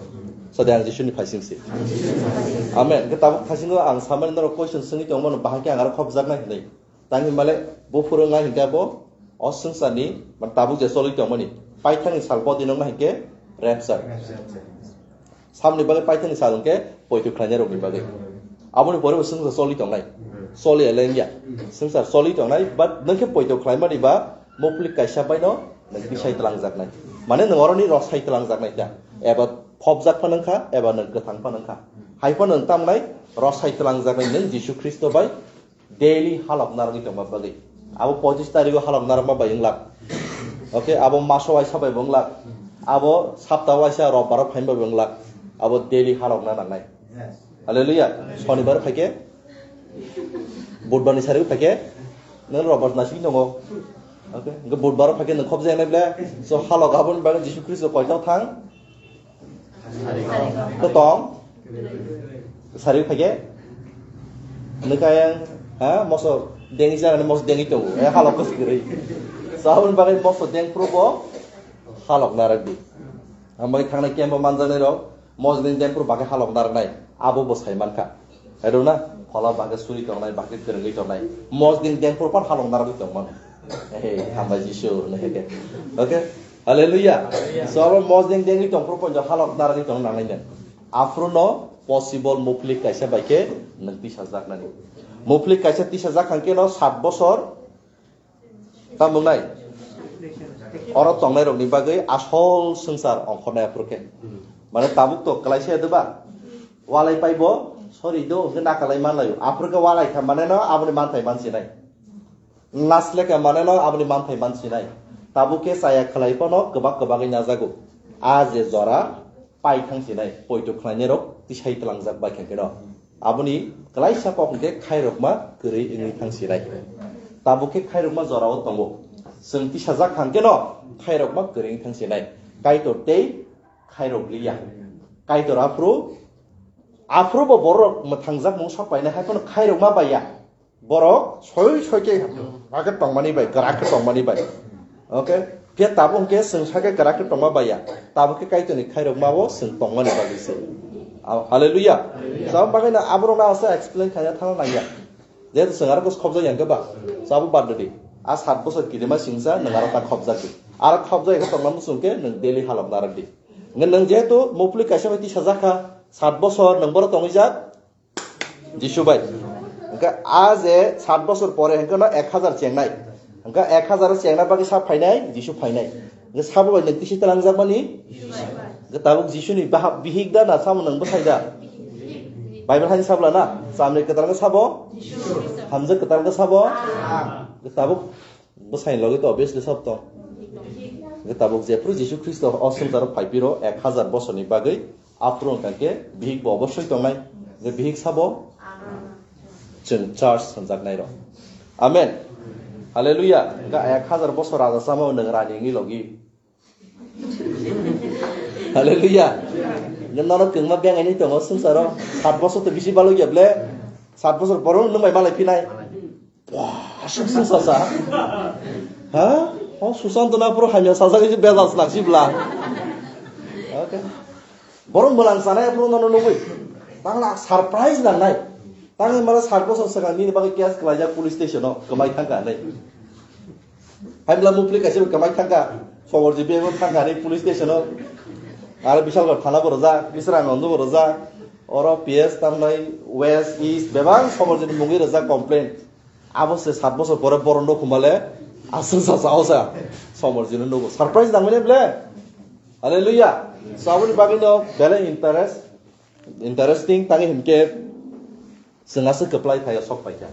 Sade ang Jisuni phaising se. Amen. Ke tabuk thaisingo ang samani norok question swngwi tongmano bahai khe ang aro khopjaknai hinwi. Tangwi male bo phurwngnai hinkhe abo o swngcharni, man tabuk je choli tongmani. Paithakni sal bodinoknai hinkhe rapture. Samni bagwi paithakni sal hwnkhe poito khlainai rokni bagwi. Aboni pore bo swngchar choli tongnai. Choli ya lengya. Swngchar choli tongnai, but nwng khe poito khlaimani ba moplik kaisa baino nwng tisai twlangjaknai. Mane nwng oroni rosai twlangjaknai ta. Eba phobjak phano wngkha, eba nwng kwthang phano wngkha. Hai phano nwng tamnai rosai twlangjaknai nwng Jisu Khristo bai daily halok narwgwi tongma bagwi. Abo pochis tarigo halok narwkma bai wnglak. Okay, abo maso waisa bai bo wnglak. Abo sapta waisa robbaro phaima bai wnglak. Abo daily halok na nangnai. Hallelujah. Sonibar phaikhe, Budbar ni sari phaikhe, nang robbar nasing tongo. Okay, hwnkhe Budbar phaikhe nang khobjak nai ble. So halok aboni bagwi Jisu Khristo koitao thang. Kwtong. Sari phaikhe. Nwkha yang, ha, moso dengwi janani moso dengwi tongo. Eh, halok kwswk kwrwi. So, aboni bagwi moso dengphuru bo halok narwk di. Ambai thangnai camp o manjaknai rok, moso deng dengphuru bagwi halok narwknai. Abo bo sai mankha. Hai rw na, phola bagwi suri tongnai, bagwi kwrwngwi tongnai. Moso deng dengphuru phan halok narwgwi tongmano. Hey, hambai Jisu, hwnwi hai khe. Okay? Hallelujah. So, abo moso deng dengwi tongphuru phan halok narwgwi tong nangnai nang. Aphuru no possible moplik kaisa bai khe nwng tisajaknani. Moplik kaisa tisajak hwnkhe no sat bosor tamo wngnai. Oro tongnai rokni bagwi asol swngchar ongkhornai aphuru khe. Mane tabuk to kwlaisa ya de ba? Walai pai bo, sorry do, hwnkhe nakalai manlaio. Aphuru khe walai kha mane no aboni manthai mansinai. Nasleka mane no aboni manthai mansinai. Tabuk khe chaya khlai phano kwbak kwbagwi najago. A je jora pai thang sinai, poito khlainai rok tisai tlangjak bai khe no. Aboni klaisa kok hwnkhe khairokma kwrwi wngwi thang sinai. Tabuk khe khairokma jorao tongo. Chwng tisajak hang khe no khairokma kwrwi wngwi thang sinai. Kaitor tei khairok liya. Kaitor aphuru, aphuru bo borok mwthangjak mung sok painai hai phano khairokma baiya. Borok soi soi khe hakhe tongmani bai, kwrak khe tongmani bai. Okay? Phiya tabuk hwnkhe chwng sakhe kwrak khe tongma baiya. Tabuk khe Kaitorni khairokma bo chwng tongmani bagwi se. Hallelujah. Hallelujah. Jabo bagwi no aborok no asa explain khaina thangna nangya. Jehetu chwng aro khobjak yang khe ba. Jabo bad di. A sat bosor kirima singsa nwng aro ta khobjak di. Aro khobjak khe tongma muchung khe nwng daily halok narwk di. Nwng jehetu mupli kaisa bai tisajak kha, sat bosor nwng boro tongwi jak, Jisu bai. Hwnkhe a je sat bosor pore hwnkhe no ek hazar chengnai. Hwnkhe ek hazar o chengna bagwi sa phainai, Jisu phainai. Hwnkhe sabo bai nwng tisi tlangjak mani? Hwnkhe tabuk Jisuni baha-, bihik da na samo nwng bwsai da? Bible hani sabla na? Chamni kwtal hwnkhe sabo? Hamjak kwtal hwnkhe sabo? Hwnkhe tabuk Bwsai logi to obviously sob tong. Hwnkhe tabuk jephru Jisu Khristo o swngcharo phai phiro ek hazar bosorni bagwi, aphuru wngkha khe bihik bo obosoi tongnai. Je bihik sabo? Chwng church sanjaknai rok. Amen. Hallelujah. Hwnkhe ek hazar bosor raja chama nwng rani wngwi logi. Hallelujah. Nang nono kwngma beng ani tongo swngcharo. Sat bosor to bisi balokya ble. Sat bosor borok nwng bai malai phinai. Wah, aswk swngsa sa. Ha? O Susanto na puro hamya sajak isi bejal slak si bla. Okay. Borok mwlang sanai puro nono nugwi. Tangla surprise nangnai. Tangwi mala sat bosor swkang nini bagwi case kwlaijak police station o kwmai thangka hinwi. Hai bla mupli kaisa kwmai thangka. Soborji bego thangka hinwi police station o. Aro Bisalgor thana bo rwjak, Bisrangondo bo rwjak. Oro P S tamnai West, East bebang Soborjini mungwi rwjak complain. Abo se sat bosor pore boron rok humale aswk sa sa osa Soborjini nugo. Surprise nangmani ble. Hallelujah. So aboni bagwi no bele interest, interesting tangi himke chwng aswk kwplai thaio sok paikha.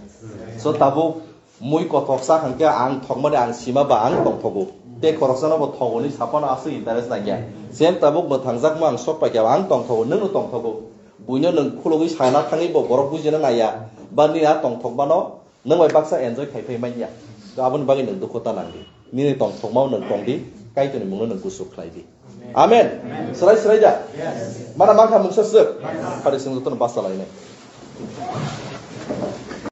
So tabuk mui kothok sa hwnkhe ang thokmani ang sima ba ang tongthogo. Tei khoroksano bo thogoni saphano aswk interest nangya. Same tabuk mwthangjakma ang sok paikha ang tongthogo, nwngno tongthogo. Buino nwng khulogwi sana thangwi bo borok bujina naiya. Ba nini a tongthokmano nwng bai baksa enjoy khai phai manya. To aboni bagwi nwng dukhu ta nang di. Nini tongthokmao nwng tong di, Kaitorni mungno nwng kusu khlai di. Amen. Swrai swrai da? Mana mankha mungsa swk. Phari swng jotono basa lainai.